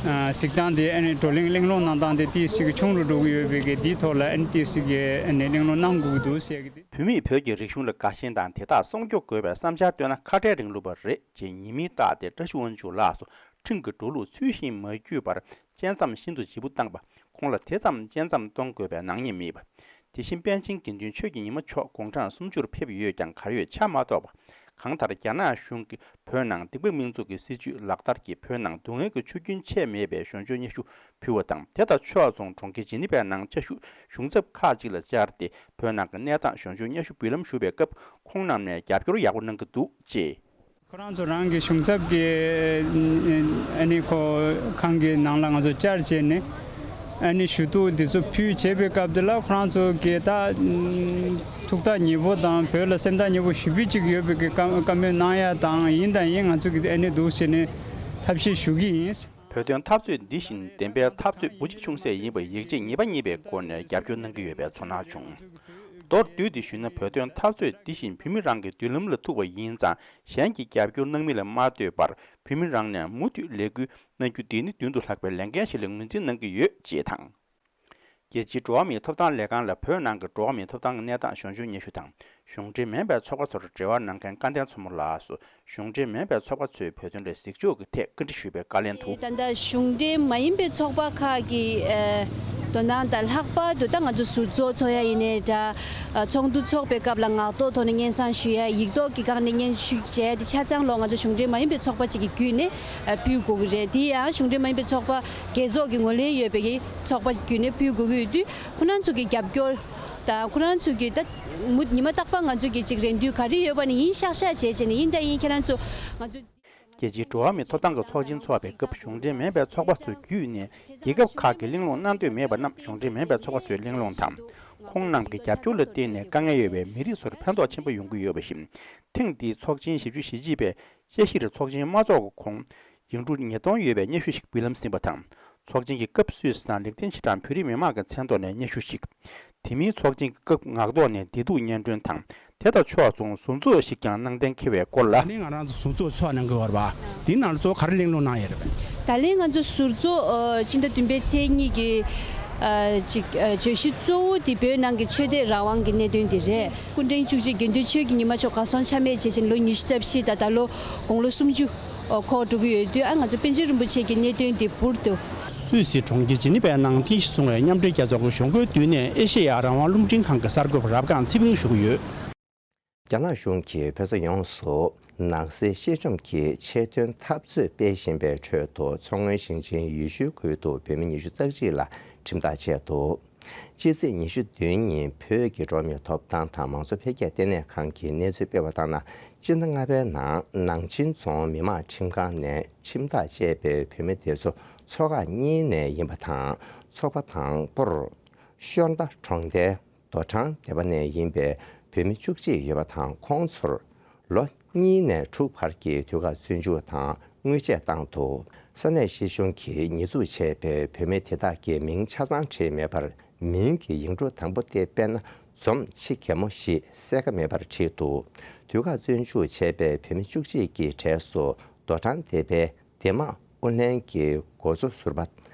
ཨ་གཟིགས་སྟངས་དེ་ཨ་ནི་བགྲོ་གླེང་གླེང་སློང་གནང་སྟངས་དེ་ཏིས་ཞིག་གི་ཆུང་རུ་འགྲོ་གི་ཡོད་པའི་གི་འདིའི་ཐོག་ལ་ཨ་ནི་ཏིས་ཞིག་གི་ཨ་ནི་གླེང་སློང་གནང་དགོས་ཀྱི་འདུག་ཟེར་གི་དེ། བོད་མིས་བོད་ཀྱི་རིག་གཞུང་ལ་དགའ་ཞེན་དང་དེ་དག་སྲུང་སྐྱོབ་དགོས་པའི་བསམ་འཆར་བཏོན་ན་ཁ་བྲལ་རིང་ལུགས་པ་རེད་ཅེས་ཉེས་མིང་བཏགས་ཏེ་བཀྲ་ཤིས་དབང་ཕྱུག་ལགས་སུ་ཁྲིམས་ཀྱི་འགྲོ་ལུགས་ཚུལ་བཞིན་མ་བརྒྱུད་པར་བཅད་མཚམས་ཤིན་ཏུ་ལྗིད་པོ་བཏང་པ། ཁོང་ལ་དེ་ཙམ་བཅད་མཚམས་གཏོང་དགོས་པའི་ནག་ཉེས་མེད་པ། དེ་བཞིན་པཎ་ཆེན་དགེ་འདུན་ཆོས་ཀྱི་ཉི་མ་མཆོག་དགུང་གྲངས་སུམ་ཅུར་ཕེབས་ཡོད་ཀྱང་གར་ཡོད་ཆ་མ་རྟོགས་པ། གང་ལྟར་རྒྱ་ནག་གཞུང་གིས་བོད་ནང་སྡིག་པ་མིང་འཛུགས་ཀྱི་སྲིད་བྱུས་ལག་བསྟར་གྱིས་བོད་ནང་སྡུག་བསྔལ་གྱི་ཆུ་རྒྱུན་ཆད་མེད་པའི་ཞབས་ཞུ་སྙན་ཞུ་ཕུལ་བ་དང་། དེ་དང་ཕྱོགས་མཚུངས་གྲོང་ཁྱེར་ཇི་ནི་ཝའི་ནང་བཅའ་བཞུགས་གཞུང་ཚབ་ཁག་ཅིག་ལ་བཅར་ཏེ་བོད་ནང་གི་གནས་སྟངས་ཞབས་ཞུ་སྙན་ཞུ་འབུལ་ལམ་ཞུ་བའི་སྐབས་ཁོང་རྣམས་ནས་རྒྱབ་སྐྱོར་ཡག་པོ་གནང་གི་འདུག་ཅེས། ཁོ་རང་ཚོ་རང་གི་གཞུང་ཚབ་ཀྱི་ཨ་ནི་ཁོ་ཁང་གི་ནང་ལ་ང་ཚོ་བཅར་བྱས་ནས་ ཨ་ནི་ཞུ་གཏུག་འདི་ཚོ་ཕུལ་བྱས་པའི་སྐབས་དེ་ལ་ཁོ་རང་ཚོ་གི་ད་ཐུགས་ཐག་ཉེ་པོ་དང་བོད་ལ་སེམས་ཐག་ཉེ་པོ་ཞེ་པོ་ཅིག་ཡོད་པའི་གི་བཀའ་བཀའ་མོལ་གནང་ཡ་དང་། ཡིན་དང་ཡིན་ང་ཚོ་གི་ཨ་ནི་འདུག་ཟེར་ནས་ཐབས་ཤེས་ཞུ་གི་ཡིན། བོད་དོན་འཐབ་རྩོད་འདི་བཞིན་བདེན་པའི་འཐབ་རྩོད་བུ་གཅིག་ཆུང་ཟད་ཡིན་པར་ཡིད་ཆེས་ངེས་པ་རྙེད་པའི་སྒོ་ནས་རྒྱབ་སྐྱོར་གནང་གི་ཡོད་པའི་ཚོར་སྣང་བྱུང་། མདོར་བསྡུས་ཏེ་ཞུས་ན། བོད་དོན་འཐབ་རྩོད་འདི་བཞིན་བོད་མི་རང་གི་མདུན་ལམ་ལ་ཐུག་པ་ཡིན་ཙང་། གཞན་གྱིས་རྒྱབ་སྐྱོར་གནང་མིན་ལ་མ་ལྟོས་པར་བོད་མི་རང་ནས་མུ་མཐུད་ལས་འགུལ་གནང་རྒྱུ་འདི་ནི་མདུན་དུ་ལྷགས་པའི་ལས་འགན་ཞིག་ལ་ངོས་འཛིན་གནང་གི་ཡོད་ཅེས་དང་། རྒྱལ་སྤྱིའི་འགྲོ་བ་མིའི་ཐོབ་ཐང་ལས་ཁང་ལ་བོད་ནང་གི་འགྲོ་བ་མིའི་ཐོབ་ཐང་གི་གནས་སྟངས་གཞུང་བཞུགས་སྙན་ཞུ་དང་། གཞུང་འབྲེལ་མིན་པའི་ཚོགས་པ་ཚོར་འབྲེལ་བ་གནང་མཁན་སྐལ་ལྡན་མཚོ་མོ་ལགས་སུ། གཞུང་འབྲེལ་མིན་པའི་ཚོགས་པ་ཚོས་བོད་དོན་ལ་གཟིགས་ཕྱོགས་ཀྱི་ཐད་བཀའ་འདྲི་ཞུས་པའི་བཀའ་ལན་དུ། ད་ལྟ་གཞུང་འབྲེལ་མ་ཡིན་པའི་ཚོགས་པ་ཁག་གི་ཨ་དོ་སྣང་དང་། ལྷག་པར་དུ་ད་ང་ཚོ་ཟུར་ཚོགས་ཚོགས་ཡ་ཡིན་ནའི་འདྲ། ཨ་ཚོགས་འདུ་ཚོགས་པའི་སྐབས་ལ་ངག་ཐོག་ཐོག་ནས་སྙན་སེང་ཞུ་ཡ། ཡིག་ཐོག་གི་སྒང་ནས་སྙན་ཞུ་བྱས་ཏེ་ཆ་ཚང་ལོ་ང་ཚོ་གཞུང་འབྲེལ་མ་ཡིན་པའི་ཚོགས་པ་ཅིག་གི་བརྒྱུད་ནས་ཨ་ཕུལ་དགོས་ཀྱི་རེད། དེ་ཡང་གཞུང་འབྲེལ་མ་ཡིན་པའི་ཚོགས་པ་རྒྱལ་ཚོགས་ཀྱི་ངོས་ལེན་ཡོད་པའི་གི་ཚོགས་པ་བརྒྱུད་ནས་ཕུལ་དགོས་ཀྱི་ཡོད་དུས། ཁོ་རང་ཚོ་གི་རྒྱབ་སྐྱོར་དང་། ཁོ་རང་ཚོ་གི་ད་མུ་ཉི་མ་རྟག་པར་ང་ཚོ་གི་ཅིག་རེ་འདུན་ག་རེ་ཡོད་པ་ནི་ཡིན་ཤག་ཤག་བྱས་བྱས་ནས། ཡིན་དང་ཡིན་ཁྱེད་རང་ཚོ་ང་ཚོ། རྒྱལ་སྤྱིའི་འགྲོ་བ་མིའི་ཐོབ་ཐང་གི་ཚོགས་ཆེན་འཚོགས་པའི་སྐབས། གཞུང་འབྲེལ་མིན་པའི་ཚོགས་པ་ཚོ་བརྒྱུད་ནས་རྒྱལ་ཁབ་ཁག་གི་གླེང་སློང་གནང་འདོད་མེད་པ་རྣམས་གཞུང་འབྲེལ་མིན་པའི་ཚོགས་པ་ཚོའི་གླེང་སློང་དང་། ཁོང་རྣམས་ཀྱི་རྒྱབ་སྐྱོར་ལ་བརྟེན་ནས་དཀའ་ངལ་ཡོད་པའི་མི་རིགས་ཚོར་ཕན་ཐོགས་ཆེན་པོ་ཡོང་གི་ཡོད་པ་བཞིན། ཐེངས་འདིའི་ཚོགས་ཆེན་ཞེ་བཅུ་ཞེ་གཅིག་པའི་དཔྱད་གཞིར་ཚོགས་ཆེན་མ་འཚོགས་གོང་ཡིག་འབྲུ་ཉིས་སྟོང་ཡོད་པའི་སྙན་ཞུ་ཞིག་འབུལ་ལམ་ཟིན་པ་དང་། ཚོགས་ཆེན་གྱི་སྐབས་སུད་སི་དང་ལིག་ཏེན་ཤི་ཊན་བོད་རིགས་མི་མང་གི་མཚན་ཐོག་ནས་སྙན་ཞུ་ཞིག་དེ་མིན་ཚོགས་ཆེན་གྱི་སྐབས་ངག་ཐོག་ནས་བདེ་སྡུག་སྙན་སྒྲོན་དང་། དེ་དང་ཕྱོགས་མཚུངས་ཟུར་འཛུགས་ཤིག་ཀྱང་གནང་གཏན་འཁེལ་བའི་སྐོར་ལ། ད་ལན་ང་རང་ཚོ་ཟུར་འཛུགས་ཚོགས་གནང་གི་ཡོད་རེད་པ། དེ་ནང་ལ་གཙོ་བོ་ག་རེ་གླེང་སློང་གནང་ཡོད་རེད་པས། ད་ལན་ང་ཚོ་ཟུར་འཛུགས་ཨ་སྤྱི་ཟླ་བདུན་པའི་ཚེས་གཉིས་ཀྱི་ཨ་ཅིག་ཨ་བརྗོད་གཞི་གཙོ་བོ་དེ་བོད་ནང་གི་ཆོས་དད་རང་དབང་གི་གནད་དོན་དེ་རེད། སྐུ་ཕྲེང་བཅུ་གཅིག་དགེ་འདུན་ཆོས་ཀྱི་ཉི་མ་མཆོག་གར་སོང་ཆ་མེད་བྱས་ཕྱིན་ལོ་ཉི་ཤུ་རྩ་བཞི་དང་ད་ལོ་དགུང་ལོ་སུམ་ཅུ་འཁོར་འགྲོ་གི་ཡོད་དུས། ཨ་ང་ཚོ་པཎ་ཆེན་རིན་པོ་ཆེ་གི་གནད་དོན་དེ་འབུར་དུ། སུད་སི་གྲོང་ཁྱེར་ཇི་ནི་ཝའི་ནང་རྟེན་གཞི་བཟུང་བའི་མཉམ་འབྲེལ་རྒྱལ་ཚོགས་ཀྱི་གཞུང་སྒོའི་མདུན་ནས་ཨེ་ཤེ་ཡ་རང་དབང་རླུང་འཕྲིན་ཁང་གི་གསར་འགོད་པ་རབ་སྒང་ཚེ་ཕུན་ཞུ་གི་ཡོད། རྒྱ་ནག་གཞུང་གིས་བོད་ས་ཡོངས་སུ་ནག་སེལ་གཤེད་བཅོམ་གྱི་ཆེད་དོན་འཐབ་རྩོད་སྤེལ་བཞིན་པའི་ཁྲོད་དུ། མཚོ་སྔོན་ཞིང་ཆེན་ཡུལ་ཤུལ་ཁུལ་དུ་བོད་མི་ཉི་ཤུ་རྩ་གཅིག་ལ་ཁྲིམས་ཐག་བཅད་འདུག་ཕྱི་ཚེས་ཉི་ཤུ་བདུན་ཉིན་བོད་ཀྱི་འགྲོ་བ་མིའི་ཐོབ་ཐང་དང་མང་གཙོ་འཕེལ་རྒྱས་ལྟེ་གནས་ཁང་གིས་གནས་ཚུལ་སྤེལ་བ་ལྟར་ན། སྤྱི་ཟླ་ལྔ་པའི་ནང་ནང་ཆེན་རྫོང་མི་དམངས་ཁྲིམས་ཁང་ནས་ཁྲིམས་ཐག་བཅད་པའི་བོད་མི་དེ་ཚོ་ཚོགས་ཁག་གཉིས་ནས་ཡིན་པ་དང་། ཚོགས་པ་དང་པོར་ཤོར་མདའ་གྲོང་རྡལ་རྡོ་གྲང་སྡེ་པ་ནས་ཡིན་པའི་བོད་མི་བཅུ་གཅིག་ཡོད་པ་དང་། ཁོང་ཚོར་ལོ་གཉིས་ནས་དྲུག་བར་གྱི་དུས་བཀག་བཙོན་འཇུག་དང་དངུལ་ཆད་བཏང་འདུག་ས་གནས་སྲིད་གཞུང་གིས་ཉེས་འཛུགས་བྱས་པའི་བོད་མི་དེ་དག་གི་མིང་ཆ་ཚང་བྲིས་མེད་པར། མིང་གི་ཡིག་འབྲུ་དང་པོ་དེ། དཔེར་ན། འཛོམས་ཆེ་གེ་མོ་ཞེས་གསལ་ཁ་མེད་པར་བྲིས་འདུག་དུས་བཀག་བཙོན་འཇུག་བྱས་པའི་བོད་མི་བཅུ་གཅིག་གི་གྲས་སུ་རྡོ་གྲང་སྡེ་པའི་སྡེ་དམངས་ཨུ་ལྷན་གྱི་འགོ་གཙོ་ཟུར་པ་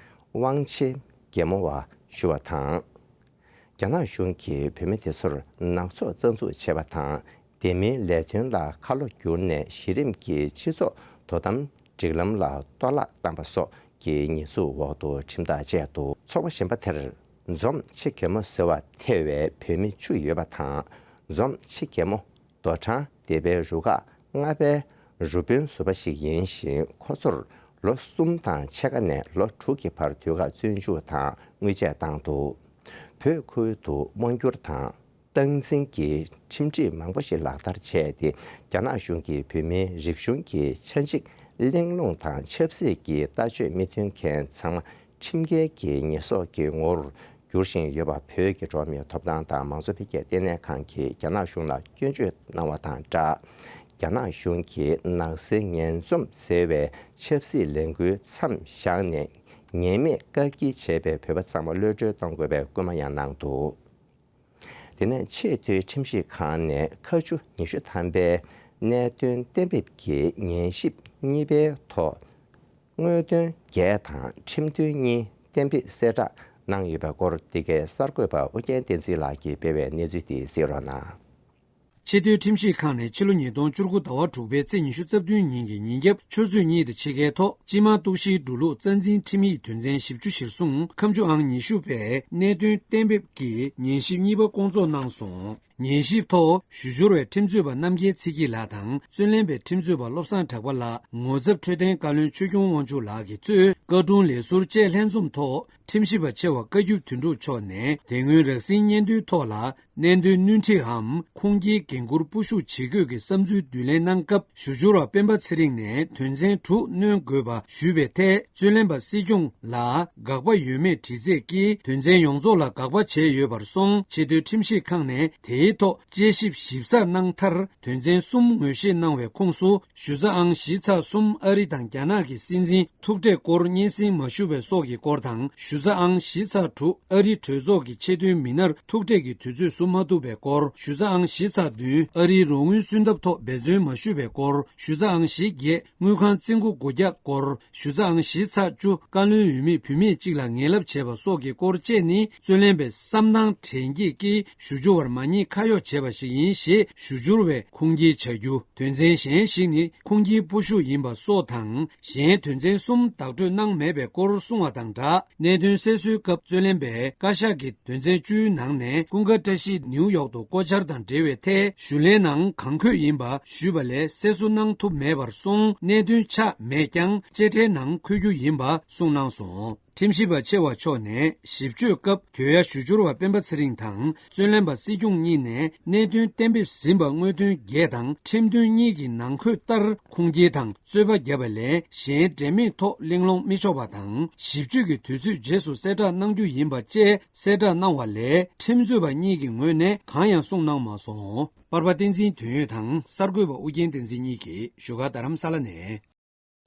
དབང་ཆེ་གེ་མོ་བ་ཞུ་བ་དང་། རྒྱ་ནག་གཞུང་གིས་བོད་མི་དེ་ཚོར་ནག་ཚོགས་རྩ་འཛུགས་བྱས་པ་དང་། སྡེ་མིའི་ལས་དོན་ལ་ཁ་ལོ་བསྒྱུར་ནས་གཞི་རིམ་གྱི་སྤྱི་ཚོགས་དོ་དམ་སྒྲིག་ལམ་ལ་གཏོར་བརླག་བཏང་པ་སོགས་ཀྱི་ཉེས་འཛུགས་འོག་ཏུ་ཁྲིམས་ཐག་བཅད་འདུག་ཚོགས་པ་གཞན་པ་དེར། འཛོམས་ཆེ་གེ་མོ་ཟེར་བ་ཐེ་བའི་བོད་མི་བཅུ་ཡོད་པ་དང་། འཛོམས་ཆེ་གེ་མོ་རྡོ་གྲང་སྡེ་པའི་རུ་ཁག་ལྔ་པའི་རུ་དཔོན་ཟུར་པ་ཞིག་ཡིན་ཞིང་། ཁོ་ཚོར་ལོ་གསུམ་དང་ཕྱེད་ཀ་ནས་ལོ་དྲུག་གི་བར་དུས་བཀག་བཙོན་འཇུག་དང་དངུལ་ཆད་བཏང་འདུག་བོད་ཁུལ་དུ་དབང་བསྒྱུར་དང་སྟངས་འཛིན་གྱི་ཁྲིམས་སྒྲིག་མང་པོ་ཞིག་ལག་བསྟར་བྱས་ཏེ། རྒྱ་ནག་གཞུང་གིས་བོད་མིའི་རིག་གཞུང་གི་ཆ་འཇིག་གླེང་སློང་དང་ཆབ་སྲིད་ཀྱི་ལྟ་སྤྱོད་མི་མཐུན་མཁན་ཚང་མ་ཁྲིམས་འགལ་གྱི་ཉེས་གསོག་གི་ངོ་བོར་འགྱུར་བཞིན་ཡོད་པ། བོད་ཀྱི་འགྲོ་བ་མིའི་ཐོབ་ཐང་དང་མང་གཙོ་འཕེལ་རྒྱས་ལྟེ་གནས་ཁང་གིས་རྒྱ་ནག་གཞུང་ལ་སྐྱོན་བརྗོད་གནང་བ་དང་སྦྲགས། རྒྱ་ནག་གཞུང་གིས་ནག་སེལ་ངན་འཛོམས་ཟེར་བའི་ཆབ་སྲིད་ལས་འགུལ་མཚམས་བཞག་ནས། ཉེས་མེད་བཀག་སྐྱིལ་བྱས་པའི་བོད་པ་ཚང་མ་གློད་གྲོལ་གཏོང་དགོས་པའི་སྐུལ་མ་ཡང་གནང་འདུག་དེ་ནས་ཆེས་མཐོའི་ཁྲིམས་ཞིབ་ཁང་ནས་ཁ་མཆུ་ཉི་ཤུ་ཐམ་པའི་གནད་དོན་གཏན་འབེབས་ཀྱི་ཉན་ཞིབ་གཉིས་པའི་ཐོག་དངོས་དོན་བརྒྱད་དང་ཁྲིམས་དོན་གཉིས་གཏན་འབེབས་གསལ་བསྒྲགས་གནང་ཡོད་པའི་སྐོར། འདི་གའི་གསར་འགོད་པ་ཨུ་རྒྱན་བསྟན་འཛིན་ལགས་ཀྱིས་སྤེལ་བའི་གནས་ཚུལ་དེ་གཟིགས་རོགས་གནང་། ཆེས་མཐོའི་ཁྲིམས་ཞིབ་ཁང་ནས་ཕྱི་ལོ་ཉིས་སྟོང་བཅུ་དགུ་ཟླ་བ་དྲུག་པའི་ཚེས་ཉི་ཤུ་རྩ་བདུན་ཉིན་གྱི་ཉིན་རྒྱབ་ཆུ་ཚོད་གཉིས་དང་ཕྱེད་ཀའི་ཐོག་སྤྱི་དམངས་གཏུག་བཤེར་འགྲོ་ལུགས་རྩ་འཛིན་ཁྲིམས་ཡིག་དོན་ཚན་བཞི་བཅུ་གཞིར་བཟུང་ཁ་མཆུ་ཨང་ཉི་ཤུ་པའི་གནད་དོན་གཏན་འབེབས་ཀྱི་ཉན་ཞིབ་གཉིས་པ་སྐོང་ཚོགས་གནང་སོང་། ཉན་ཞིབ་ཐོག་ཞུ་སྦྱོར་བའི་ཁྲིམས་རྩོད་པ་རྣམ་རྒྱལ་ཚེ་སྐྱིད་ལགས་དང་། རྩོད་ལེན་པའི་ཁྲིམས་རྩོད་པ་བློ་བཟང་གྲགས་པ་ལགས། ངོ་ཚབ་འཕྲོད་བསྟེན་བཀའ་བློན་ཆོས་སྐྱོང་དབང་ཕྱུག་ལགས་ཀྱིས་གཙོས་བཀའ་དྲུང་ལས་ཟུར་བཅས་ལྷན་འཛོམས་ཐོག་ ཁྲིམས་ཞིབ་པ་ཆེ་བ་བཀའ་བརྒྱུད་དོན་གྲུབ་མཆོག་ནས་དེ་སྔོན་རགས་ཟིན་སྙན་ཐོའི་ཐོག་ལ། གནད་དོན་སྣོན་འཕྲི་འམ་ཁུངས་སྐྱེལ་འགན་འཁུར་སྤོ་བཤུད་བྱེད་དགོས་ཀྱི་བསམ་ཚུལ་བསྡུ་ལེན་གནང་སྐབས། ཞུ་སྦྱོར་བ་སྤེན་པ་ཚེ་རིང་ནས་དོན་ཚན་དྲུག་སྣོན་དགོས་པ་ཞུས་པའི་ཐད། རྩོད་ལེན་པ་སྲིད་སྐྱོང་ལ་དགག་པ་ཡོད་མེད་དྲི་རྩད་ཀྱིས་དོན་ཚན་ཡོངས་རྫོགས་ལ་དགག་པ་བྱས་ཡོད་པར་སོང་། ཆེས་མཐོའི་ཁྲིམས་ཞིབ་ཁང་ནས་དེའི་ཐོག་དཔྱད་ཞིབ་ཞིབ་ཚགས་གནང་མཐར། དོན་ཚན་གསུམ་ངོས་བཞེས་གནང་བའི་ཁོངས་སུ། ཞུ་ཚ་ཨང་བཞི་ཚེག་གསུམ་ཨ་རི་དང་རྒྱ་ནག་གི་སྲིད་འཛིན་ཐུག་འཕྲད་སྐོར་སྙན་སེང་མ་ཞུ་བའི་སོགས་ཀྱི་སྐོར་དང་། ཞུ་ཚ་ཨང་བཞི་ཚེག་དྲུག་ཨ་རི་གྲོས་ཚོགས་ཀྱི་ཆེས་མཐོའི་མི་སྣར་ཐུག་འཕྲད་ཀྱི་དུས་ཚོད་བཟོ་མ་ཐུབ་པའི་སྐོར། ཞུ་ཚ་ཨང་བཞི་ཚེག་བདུན་ཨ་རིའི་རོགས་དངུལ་སུན་ཐབས་ཐོག་འབད་བརྩོན་མ་ཞུ་བའི་སྐོར། ཞུ་ཚ་ཨང་བཞི་བརྒྱད་དངུལ་ཁང་བཙོན་འགུག་སྒོ་རྒྱག་སྐོར། ཞུ་ཚ་ཨང་བཞི་ཚེག་བཅུ་བཀའ་བློན་འོས་མི་བུད་མེད་ཅིག་ལ་ངན་ལབ་བྱས་པ་སོགས་ཀྱི་སྐོར་བཅས་ནི། རྩོད་ལེན་པས་བསམ་སྣང་དྲན་སྐྱེས་ཀྱིས་ཞུ་སྦྱོར་བར་མ་ཉེས་ཁ་གཡོགས་བྱས་པ་ཞིག་ཡིན་ཞེས་ཞུ་སྦྱོར་བས་ཁུངས་སྐྱེལ་བྱ་རྒྱུ། དོན་ཚན་གཞན་ཞིག་ནི་ཁུངས་སྐྱེལ་སྤོ་བཤུད་ཡིན་པ་སོགས་དང་། གཞན་དོན་ཚན་གསུམ་བདག་སྤྲོད་གནང་མེད་པའི་སྐོར་གསུངས་བ་དང་སྦྲགས། གནད་དོན་གསལ་བཟོའི་སྐབས་རྩོད་ལེན་པས་བཀའ་ཤག་གི་དོན་ཚན་བཅུའི་ནང་ནས་ཀུན་དགའ་བཀྲ་ཤིས་ནིའུ་ཡོག་ཏུ་སྐོར་འཆར་དང་འབྲེལ་བའི་ཐད་ཞུ་ལན་ནང་གང་འཁོད་ཡིན་པ་ཞུས་པ་ལས་གསལ་བཟོ་གནང་ཐུབ་མེད་པར་སོང་། གནད་དོན་ཆགས་མེད་ཀྱང་བཅད་ཁྲའི་ནང་འཁོད་རྒྱུ་ཡིན་པ་གསུངས་གནང་སོང་། ཁྲིམས་ཞིབ་པ་ཆེ་བ་མཆོག་ནས་ཞིབ་དཔྱོད་སྐབས་གྱོད་ཡ་ཞུ་སྦྱོར་བ་སྤེན་པ་ཚེ་རིང་དང་རྩོད་ལེན་པ་སྲིད་སྐྱོང་གཉིས་ནས་གནད་དོན་གཏན་འབེབས་ཟིན་པ་དངོས་དོན་བརྒྱད་དང་ཁྲིམས་དོན་གཉིས་ཀྱི་ནང་འཁོད་ལྟར་ཁུངས་སྐྱེལ་དང་རྩོད་པ་བརྒྱབ་པ་ལས་གཞན་འབྲེལ་མེད་ཐོག་གླེང་སློང་མི་ཆོག་པ་དང་། ཞིབ་དཔྱོད་ཀྱི་དུས་ཚོད་རྗེས་སུ་གསལ་བསྒྲགས་གནང་རྒྱུ་ཡིན་པ་བཅས་གསལ་བསྒྲགས་གནང་བ་ལས་ཁྲིམས་རྩོད་པ་གཉིས་ཀྱི་ངོས་ནས་གང་ཡང་གསུངས་གནང་མ་སོང་། པར་པ་བསྟན་འཛིན་དོན་ཡོད་དང་གསར་འགོད་པ་ཨུ་རྒྱན་བསྟན་འཛིན་གཉིས་ཀྱིས་བཞུགས་སྒར་རྡ་རམ་ས་ལ་ནས།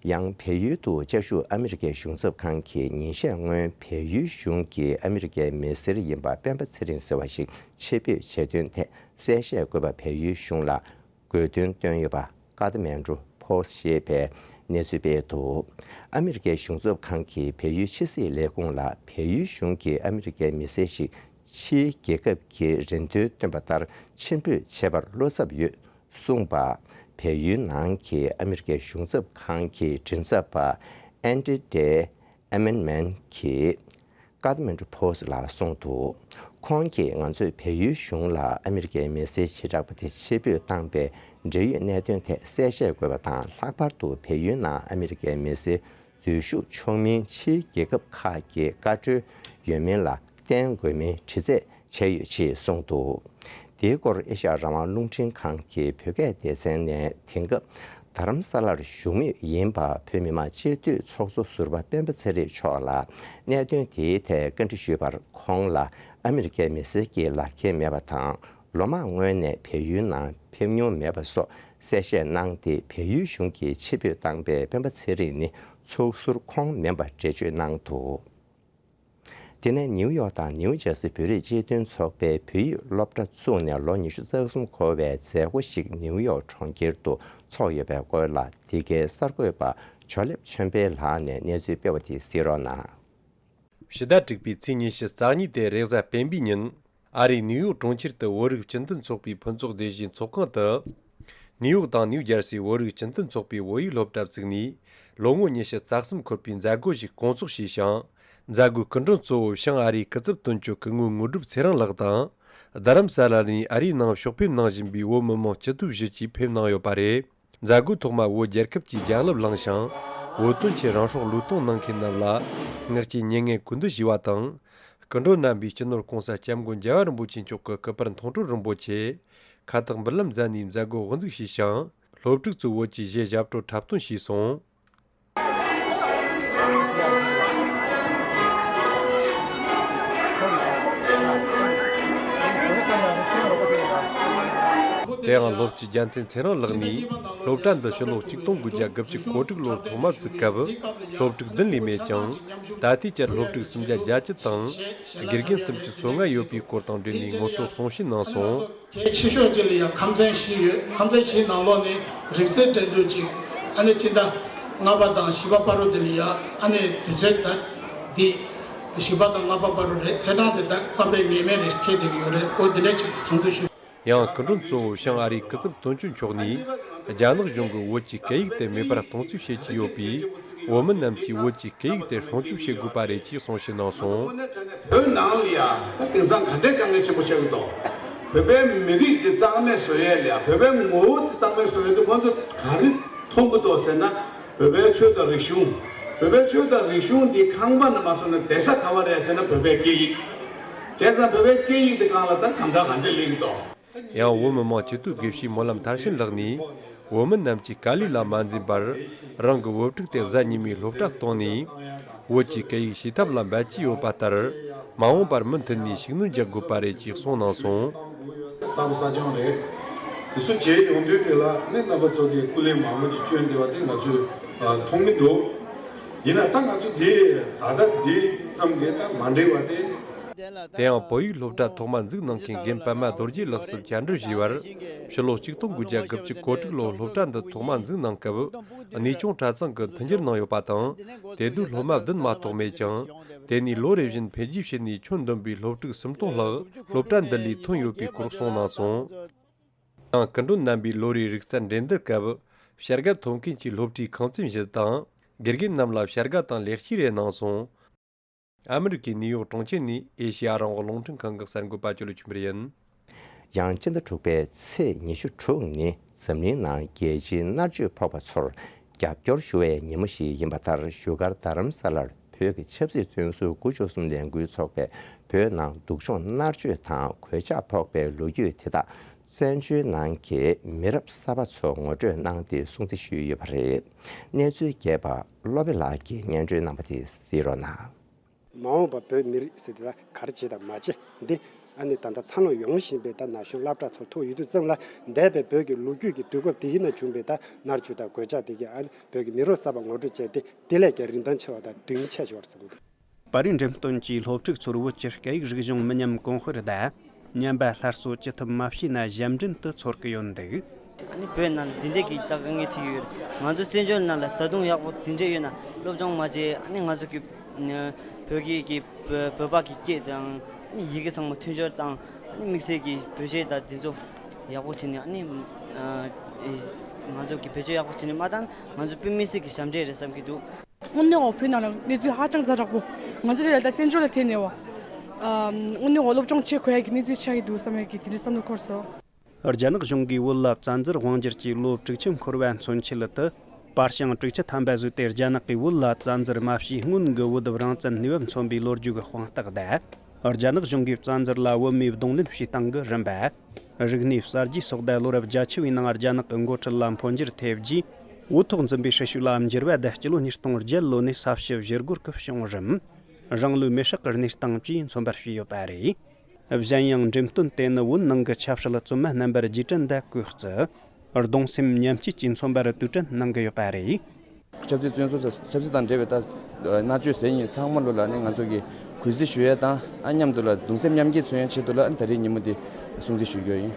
ཡང་བལ་ཡུལ་དུ་བཅའ་བཞུགས་ཨ་མི་རི་ཀའི་གཞུང་ཚབ་ཁང་གིས་ཉིན་ཤས་སྔོན་བལ་ཡུལ་གཞུང་གིས་ཨ་མི་རི་ཀའི་མི་སེར་ཡིན་པ་སྤེན་པ་ཚེ་རིང་ཟེར་བ་ཞིག་ཕྱིར་འབུད་བྱས་དོན་ཐད་གསལ་བཤད་དགོས་པ་བལ་ཡུལ་གཞུང་ལ་དགོས་འདུན་བཏོན་ཡོད་པ་ཀ་ཐ་མན་གྲུ་པོ་སི་ཊི་ཞེས་པས་གནས་ཚུལ་སྤེལ་འདུག་ཨ་མི་རི་ཀའི་གཞུང་ཚབ་ཁང་གིས་བལ་ཡུལ་ཕྱི་སྲིད་ལས་ཁུངས་ལ་བལ་ཡུལ་གཞུང་གིས་ཨ་མི་རི་ཀའི་མི་སེར་ཞིག་ཕྱིའི་རྒྱལ་ཁབ་ཀྱི་རེ་འདུན་བཏོན་པ་ལྟར་ཕྱིར་འབུད་བྱས་པར་བློ་འཚབ་ཡོད། གསུངས་པ། བལ་ཡུལ་ནང་གི་ཨ་མི་རི་ཀའི་གཞུང་ཚབ་ཁང་གི་མགྲིན་ཚབ་པ་ཨན་ཏི་ཏེ་ཨེ་མན་མན་གྱིས་ཀ་ཐ་མན་གྲུ་པོ་སི་ཊི་ལ་གསུངས་འདུག་ཁོང་གིས་ང་ཚོས་བལ་ཡུལ་གཞུང་ལ་ཨ་མི་རི་ཀའི་མི་སེར་བྱེ་བྲག་པ་དེ་ཕྱིར་འབུད་བཏང་པའི་འབྲེལ་ཡོད་གནད་དོན་ཐད་གསལ་བཤད་དགོས་པ་དང་། ལྷག་པར་དུ་བལ་ཡུལ་ནང་ཨ་མི་རི་ཀའི་མི་སེར་འཛུལ་ཞུགས་ཆོག་མིན་ཕྱིའི་རྒྱལ་ཁབ་ཁག་གིས་བཀའ་འཁྲོལ་ཡོད་མིན་ལ་བརྟེན་དགོས་མིན་དྲི་རྩད་བྱས་ཡོད་ཅེས་གསུངས་འདུག་དེའི་སྐོར་ཨེ་ཤ་ཡ་རང་དབང་རླུང་འཕྲིན་ཁང་གི་བོད་སྐད་སྡེ་ཚན་ནས་དེང་སྐབས་རྡ་རམ་ས་ལར་བཞུགས་མུས་ཡིན་པ་བོད་མི་མང་སྤྱི་འཐུས་ཚོགས་གཙོ་ཟུར་པ་སྤེན་པ་ཚེ་རིང་མཆོག་ལ་གནད་དོན་དེའི་ཐད་བཀའ་འདྲི་ཞུས་པར། ཁོང་ལ་ཨ་མི་རི་ཀའི་མི་སེར་གྱི་ལག་འཁྱེར་མེད་པ་དང་ལོ་མང་སྔོན་ནས་བལ་ཡུལ་ནང་ཕེབས་མྱོང་མེད་པ་སོགས་གསལ་བཤད་གནང་སྟེ། བལ་ཡུལ་གཞུང་གིས་ཕྱིར་འབུད་བཏང་པའི་སྤེན་པ་ཚེ་རིང་ནི་ཚོགས་ཟུར་ཁོང་མིན་པ་འགྲེལ་བརྗོད་གནང་འདུག་དེ་ནས་ནིའུ་ཡོག་དང་ནིའུ་ཇར་སི་བོད་རིགས་སྤྱི་མཐུན་ཚོགས་པའི་བོད་ཡིག་སློབ་གྲྭ་བཙུགས་ནས་ལོ་ཉི་ཤུ་རྩ་གསུམ་འཁོར་བའི་མཛད་སྒོ་ཞིག་ནིའུ་ཡོག་གྲོང་ཁྱེར་དུ་ཚོགས་ཡོད་པའི་སྐོར་ལ། འདི་གའི་གསར་འགོད་པ་ཇོ་ལེབ་ཆོས་འཕེལ་ལགས་ནས་གནས་ཚུལ་སྤེལ་བ་དེ་གཟིགས་རོགས་གནང་། ཕྱི་ཟླ་དྲུག་པའི་ཚེས་ཉི་ཤུ་རྩ་གཉིས་ཏེ་རེས་གཟའ་སྤེན་པའི་ཉིན། ཨ་རིའི་ནིའུ་ཡོག་གྲོང་ཁྱེར་དུ་བོད་རིགས་སྤྱི་མཐུན་ཚོགས་པའི་ཕུན་ཚོགས་སྡེ་བཞིའི་ཚོགས་ཁང་དུ། ནིའུ་ཡོག་དང་ནིའུ་ཇར་སིའི་བོད་རིགས་སྤྱི་མཐུན་ཚོགས་པའི་བོད་ཡིག་སློབ་གྲྭ་བཙུགས་ནས་ལོ་ངོ་ཉི་ཤུ་རྩ་གསུམ་འཁོར་བའི་མཛད་སྒོ་ཞིག་སྐོང་ཚོགས་བྱས་ཤིང་། མཛད་སྒོའི་སྐུ་མགྲོན་གཙོ་བོ་བྱང་ཨ་རིའི་སྐུ་ཚབ་དོན་གཅོད་སྐུ་ངོ་དངོས་གྲུབ་ཚེ་རིང་ལགས་དང་། རྡ་རམ་ས་ལ་ནས་ཨ་རིའི་ནང་ཕྱོགས་ཕེབས་གནང་བཞིན་པའི་བོད་མི་མང་སྤྱི་འཐུས་བཞི་བཅས་ཕེབས་གནང་ཡོད་པ་རེད། མཛད་སྒོའི་ཐོག་མ་བོད་རྒྱལ་ཁབ་ཀྱི་རྒྱལ་གླུ་བླངས་ཤིང་། བོད་དོན་ཆེད་རང་སྲོག་བློས་གཏོང་གནང་མཁན་རྣམས་ལ་ངག་བཅད་མྱ་ངན་གུས་འདུད་ཞུས་པ་དང་། སྐུ་མགྲོན་རྣམ་པས་སྤྱི་ནོར་༸གོང་ས་༸སྐྱབས་མགོན་རྒྱལ་བ་རིན་པོ་ཆེ་མཆོག་གི་སྐུ་པར་མཐོང་གྲོལ་རིན་པོ་ཆེ་ཁ་བཏགས་འབུལ་ལམ་མཛད་ནས་མཛད་སྒོ་དབུ་འཛུགས་བྱས་ཤིང་། སློབ་ཕྲུག་ཚོས་བོད་ཀྱི་གཞས་ཞབས་བྲོ་འཁྲབ་སྟོན་བྱས་སོང་། དེ་ཡང་སློབ་སྤྱི་རྒྱལ་མཚན་ཚེ་རིང་ལགས་ནས་སློབ་གྲྭ་འདི་ཕྱི་ལོ་གཅིག་སྟོང་དགུ་བརྒྱ་གོ་དྲུག་ལོར་ཐོག་མར་བཙུགས་སྐབས་སློབ་ཕྲུག་བདུན་ལས་མེད་ཅིང་། ད་ལྟའི་ཆར་སློབ་ཕྲུག་སུམ་བརྒྱ་བརྒྱད་ཅུ་དང་དགེ་རྒན་སུམ་ཅུ་སོ་ལྔ་ཡོད་པའི་སྐོར་དང་འབྲེལ་ནས་ངོ་སྤྲོད་གསུང་བཤད་གནང་སོང་། གལ་ཆེ་ཤོས་གཅིག་ལ་ཡང་ཁམས་ཚན་བཞི་ཡོད། ཁམས་ཚན་བཞིའི་ནང་ལོགས་ནས་རིག་རྩལ་འགྲན་བསྡུར་གཅིག་ཨ་ནི་སྤྱི་ཟླ་ལྔ་པ་དང་བཞི་པ་བར་དུ་དེ་ལ་ཡང་ཨ་ནི་དུས་ཚོད་ད་འདི་བཞི་པ་དང་ལྔ་པ་བར་དུ་རེད། ཚེས་གྲངས་དེ་ད་སྐབས་རེ་ངེས་མེད་རེ་འཁེལ་བསྡད་ཀྱི་ཡོད་རེད། འོ་དེ་འདྲ་ཅིག་གསུང་དུ་ཞུ། ཡང་སྐུ་མགྲོན་གཙོ་བོ་བྱང་ཨ་རིའི་སྐུ་ཚབ་དོན་གཅོད་མཆོག་ནས་རྒྱ་ནག་གཞུང་གིས་བོད་ཀྱི་སྐད་ཡིག་དེ་མེད་པར་གཏོང་རྩིས་བྱེད་ཀྱི་ཡོད་པས། བོད་མི་རྣམས་ཀྱིས་བོད་ཀྱི་སྐད་ཡིག་དེ་སྲུང་སྐྱོབ་བྱེད་དགོས་པ་རེད་ཅེས་གསུང་བཤད་གནང་སོང་། བོད་ནང་ལ་ཡ་ད་དེང་སང་ག་འདྲའི་དཀའ་ངལ་ཆེན་པོ་ཆགས་ཀྱི་འདུག་བོད་པའི་མི་རིགས་འདི་གཙང་མ་བཟོ་ཡས་ལ་ཡ། བོད་པའི་ངོ་བོ་འདི་གཙང་མ་བཟོ་ཡས་འདི་ཁོང་ཚོ་ག་རེ་མཐོང་གི་འདུག་ཟེར་ན། བོད་པའི་ཆོས་དང་རིག་གཞུང་ བོད་པའི་ཆོས་དང་རིག་གཞུང་འདི་ཁང་པ་ནས་མ་བཟུང་ནས་བསྡད་ས་ག་བ་རེད་ཟེར་ན་བོད་པའི་སྐད་ཡིག་བྱས་ཙང་བོད་པའི་སྐད་ཡིག་འདི་སྒང་ལ་ད་དམ་དྲག་ག་འདྲ་སླེབས་ཀྱི་འདུག་ཡང་བོད་མི་མང་སྤྱི་འཐུས་དགེ་བཤེས་སྨོན་ལམ་མཐར་ཕྱིན་ལགས་ནས། བོད་མི་རྣམས་ཀྱིས་དཀའ་ལས་ལ་མ་འཛེམས་པར་རང་གི་བོད་ཕྲུག་དེ་གཟའ་ཉི་མའི་སློབ་གྲྭར་གཏོང་ནས། བོད་ཀྱི་སྐད་ཡིག་ཤེས་ཐབས་ལ་འབད་ཇུས་ཡོད་པ་ལྟར། མ་འོངས་པར་མུ་མཐུད་ནས་ཤུགས་སྣོན་རྒྱག་དགོས་པ་རེད་ཅེས་གསུངས་གནང་སོང་། གསར་པ་གསར་རྐྱང་རེད། དེ་ཚོ་བྱས་ཡོང་དུས་དེ་ལ་ནི་རྣམ་པ་ཚོ་གིས་སྐུ་ལས་མང་པོ་ཅིག་བསྐྱོན་བསྡད་པ་དེ་ང་ཚོས་མཐོང་གི་འདུག་ཡིན་ན་ད་ང་ཚོ་འདི་ད་ལྟ་འདི་ཙམ་གྱིས་ད་མ་འགྲིག་པ་དེ། དེ་ཡང་བོད་ཡིག་སློབ་གྲྭ་ཐོག་མ་འཛུགས་གནང་མཁན་རྒན་པདྨ་རྡོ་རྗེ་ལགས་སུ་བཅར་འདྲི་ཞུས་པར། ཕྱི་ལོ་ཆིག་སྟོང་དགུ་བརྒྱ་གོ་དྲུག་ལོར་སློབ་གྲྭ་འདི་ཐོག་མ་འཛུགས་གནང་སྐབས། གནས་ཆུང་གྲྭ་ཚང་གིས་མཐུན་འགྱུར་གནང་ཡོད་པ་དང་། དེ་དུས་སློབ་མ་བདུན་མ་གཏོགས་མེད་ཀྱང་། དེ་ནས་ལོ་རེ་བཞིན་འཕེལ་རྒྱས་ཕྱིན་ནས་ཁྱོན་བསྡོམས་པའི་སློབ་ཕྲུག་སུམ་སྟོང་ལྷག་སློབ་གྲྭ་འདི་ལས་ཐོན་ཡོད་པའི་སྐོར་གསུངས་གནང་སོང་། ཡང་སྐུ་མགྲོན་རྣམ་པས་ལོ་རེའི་རིག་རྩལ་འགྲན་བསྡུར་སྐབས་བྱ་དགའ་ཐོབ་མཁན་གྱི་སློབ་གྲྭའི་ཁང་ཚན་བཞི་དང་། དགེ་རྒན་རྣམས་ལ་བྱ་དགའ་དང་ལེགས་སྐྱེས་རེ་གནང་སོང་། ཨ་མི་རི་ཀའི་ནིའུ་ཡོག་གྲོང་ཁྱེར་ནས་ཨེ་ཤེ་ཡ་རང་དབང་རླུང་འཕྲིན་ཁང་གི་གསར་འགོད་པ་ཅོ་ལི་ཆོས་འཕེལ་ཡིན། ཡང་སྤྱི་ཟླ་དྲུག་པའི་ཚེས་ཉི་ཤུ་དྲུག་ནི་འཛམ་གླིང་ནང་རྒྱལ་སྤྱིའི་མནར་གཅོད་ཕོག་པ་ཚོར་རྒྱབ་སྐྱོར་ཞུ་བའི་ཉིན་མོ་ཞིག་ཡིན་པ་ལྟར། བཞུགས་སྒར་རྡ་རམ་ས་ལར་བོད་ཀྱི་ཆབ་སྲིད་བཙོན་ཟུར་དགུ་བཅུ་གསུམ་ལས་འགུལ་ཚོགས་པས་བོད་ནང་སྡུག་སྦྱོང་མནར་གཅོད་དང་གོད་ཆག་ཕོག་པའི་ལོ་རྒྱུས་དེ་དག་བཙན་བྱོལ་ནང་གི་མི་རབས་གསར་པ་ཚོ་ངོ་སྤྲོད་གནང་སྟེ་སྲུང་བརྩི་ཞུས་ཡོད་པ་རེད། གནས་ཚུལ་རྒྱས་པ་བློ་བྷེ་ལགས་ཀྱིས་སྙན་སྒྲོན་གནང་པ་དེ་གཟིགས་རོགས་གནང་། མ་འོངས་པ་བོད་མི་རིགས་ཟེར་དེ་ལ་ག་རེ་བྱེད་དང་མ་བྱེད་འདི་ཨ་ནི་ད་ལྟ་འཚར་ལོངས་ཡོང་བཞིན་པའི་ད་ན་གཞོན་སློབ་གྲྭ་ཚོ་ཐུག་ཡོད་དུས་ཙམ་ལ། འདས་པའི་བོད་ཀྱི་ལོ་རྒྱུས་ཀྱི་དུས་སྐབས་དེ་ཡིན་ན་བྱུང་བའི་ད་མནར་གཅོད་དང་གོད་ཆག་དེ་གྱིས་ཨ་ནི་བོད་ཀྱི་མི་རབས་གསར་པ་ངོ་སྤྲོད་བྱས་ཏེ་དེ་ལས་ཀྱང་རིན་ཐང་ཆེ་བ་དང་དོན་སྙིང་ཆེ་ཆེ་བར་བརྩི་གི་འདུག་པར་རིས་འགྲེམས་སྟོན་གྱིས་སློབ་ཕྲུག་ཚོར་བོད་ཀྱི་སྐད་ཡིག་རིག་གཞུང་མི་ཉམས་གོང་སྤེལ་དང་། ཉམས་པ་སླར་གསོ་ཅི་ཐུབ་མ་བྱས་ན་ཞབས་འདྲེན་དུ་ཚོར་གི་ཡོད་འདུག་ཨ་ནི་བོད་ནང་ལ་འདི་འདྲས་ཀྱི་ད་དཀའ་ངལ་འཕྲད་ཀྱི་ཡོད་རེད། ང་ཚོ་བཙན་བྱོལ་ནང་ལ་བཟའ་བཏུང་ཡག་པོ་འདི་འདྲས་ཡོད་ན་སློབ་སྦྱོང་མ་བྱས། ཨ་ནི་ང་ཚོ་གི་ཨ་བོད་སྐད་ཀྱི་བོད་བོད་པ་གི་སྐད་དང་ཨ་ནི་ཡི་གེ་ཚང་མ་མཐུན་སྦྱོར་དང་ཨ་ནི་དམིགས་བསལ་གྱི་བོད་གཞས་དང་འདི་ཚོ་ཡག་པོ་བྱས་ནས་ཨ་ནི་ཨ་ང་ཚོ་གི་བེད་སྤྱོད་ཡག་པོ་བྱས་ནས་མ་བཏང་ན་ང་ཚོ་དཔེ་མི་སྲིད་ཀྱི་ཞབས་འདྲེན་རེད་བསམ་གྱི་འདུག་དངོས་གནས་འོ་བོད་ནང་ལ་གནས་ཚུལ་ཧ་ཅང་ཛ་དྲག་པོ། ང་ཚོ་དེ་ལ་ད་བཙན་བྱོལ་ལ་ཐེ་ནས་བ། ཨམ། དངོས་གནས་འོ་སློབ་སྦྱོང་བྱེད་དགོས་ཡ་གི་གནས་ཚུལ་ཆགས་ཀྱི་འདུག་བསམ་ཡ་གི་དེ་འདྲའི་བསམ་བློ་འཁོར་སོང་། རྒྱ་ནག་གཞུང་གིས་བོད་ལ་བཙན་འཛུལ་དབང་བསྒྱུར་གྱིས་ལོ་དྲུག་ཅུ་འཁོར་བ་མཚོན་ཆེད་དུ། པར་ཤིང་དྲུག་ཅུ་ཐམ་པ་བཟོས་ཏེ་རྒྱ་ནག་གིས་བོད་ལ་བཙན་འཛུལ་མ་བྱས་སྔོན་གྱི་བོད་དུ་རང་བཙན་ནུས་པ་མཚོན་པའི་ལོ་རྒྱུས་ཀྱི་དཔང་རྟགས་དང་། རྒྱ་ནག་གཞུང་གིས་བཙན་འཛུལ་ལ་བོད་མིའི་གདོང་ལེན་བྱེད་སྟངས་ཀྱི་རིམ་པ། རིག་གནས་གསར་བརྗེ་སོགས་དང་ལོ་རབས་བརྒྱད་ཅུ་བའི་ནང་རྒྱ་ནག་གི་འགོ་ཁྲིད་ལ་འཕོ་འགྱུར་ཐེབས་རྗེས། འོས་ཐོག་འཛིན་པའི་སྲི་ཞུ་ལ་འགྱུར་བ་དང་སྤྱི་ལོ་ཉིས་སྟོང་བརྒྱད་ལོ་ནས་ས་བྱི་བཞི་སྒོར་སྐབས་བྱུང་རིམ། རང་ལུས་མེར་སྲེག་གི་གནས་སྟངས་བཅས་མཚོན་པར་བྱས་ཡོད་པ་རེད། གཞན་ཡང་འགྲེམས་སྟོན་དེ་ནི་བོད་ནང་གི་ཆབ་སྲིད་བཙོན་མ་རྣམ་པར་རྗེས་དྲན་དང་གོས་བརྩི། གདུང་སེམས་མཉམ་སྐྱེད་ཀྱིས་མཚོན་པར་དུས་དྲན་གནང་གི་ཡོད་པ་རེད། ཆབ་སྲིད་བཙོན་ཟུར་དང་ཆབ་སྲིད་དང་འབྲེལ་བའི་ད་མནར་གཅོད་ཟེར་མཁན་ཚང་མ་ལོ་ལ་ནི་ང་ཚོ་གིས་གུས་བརྩི་ཞུ་ཡས་དང་ཨ་མཉམ་དུ་ལ་གདུང་སེམས་མཉམ་སྐྱེད་མཚོན་ཡས་ཆེད་དུ་ལ་ད་རེས་ཉིན་མོ་འདི་སྲུང་བརྩི་ཞུ་རྒྱུ་ཡིན།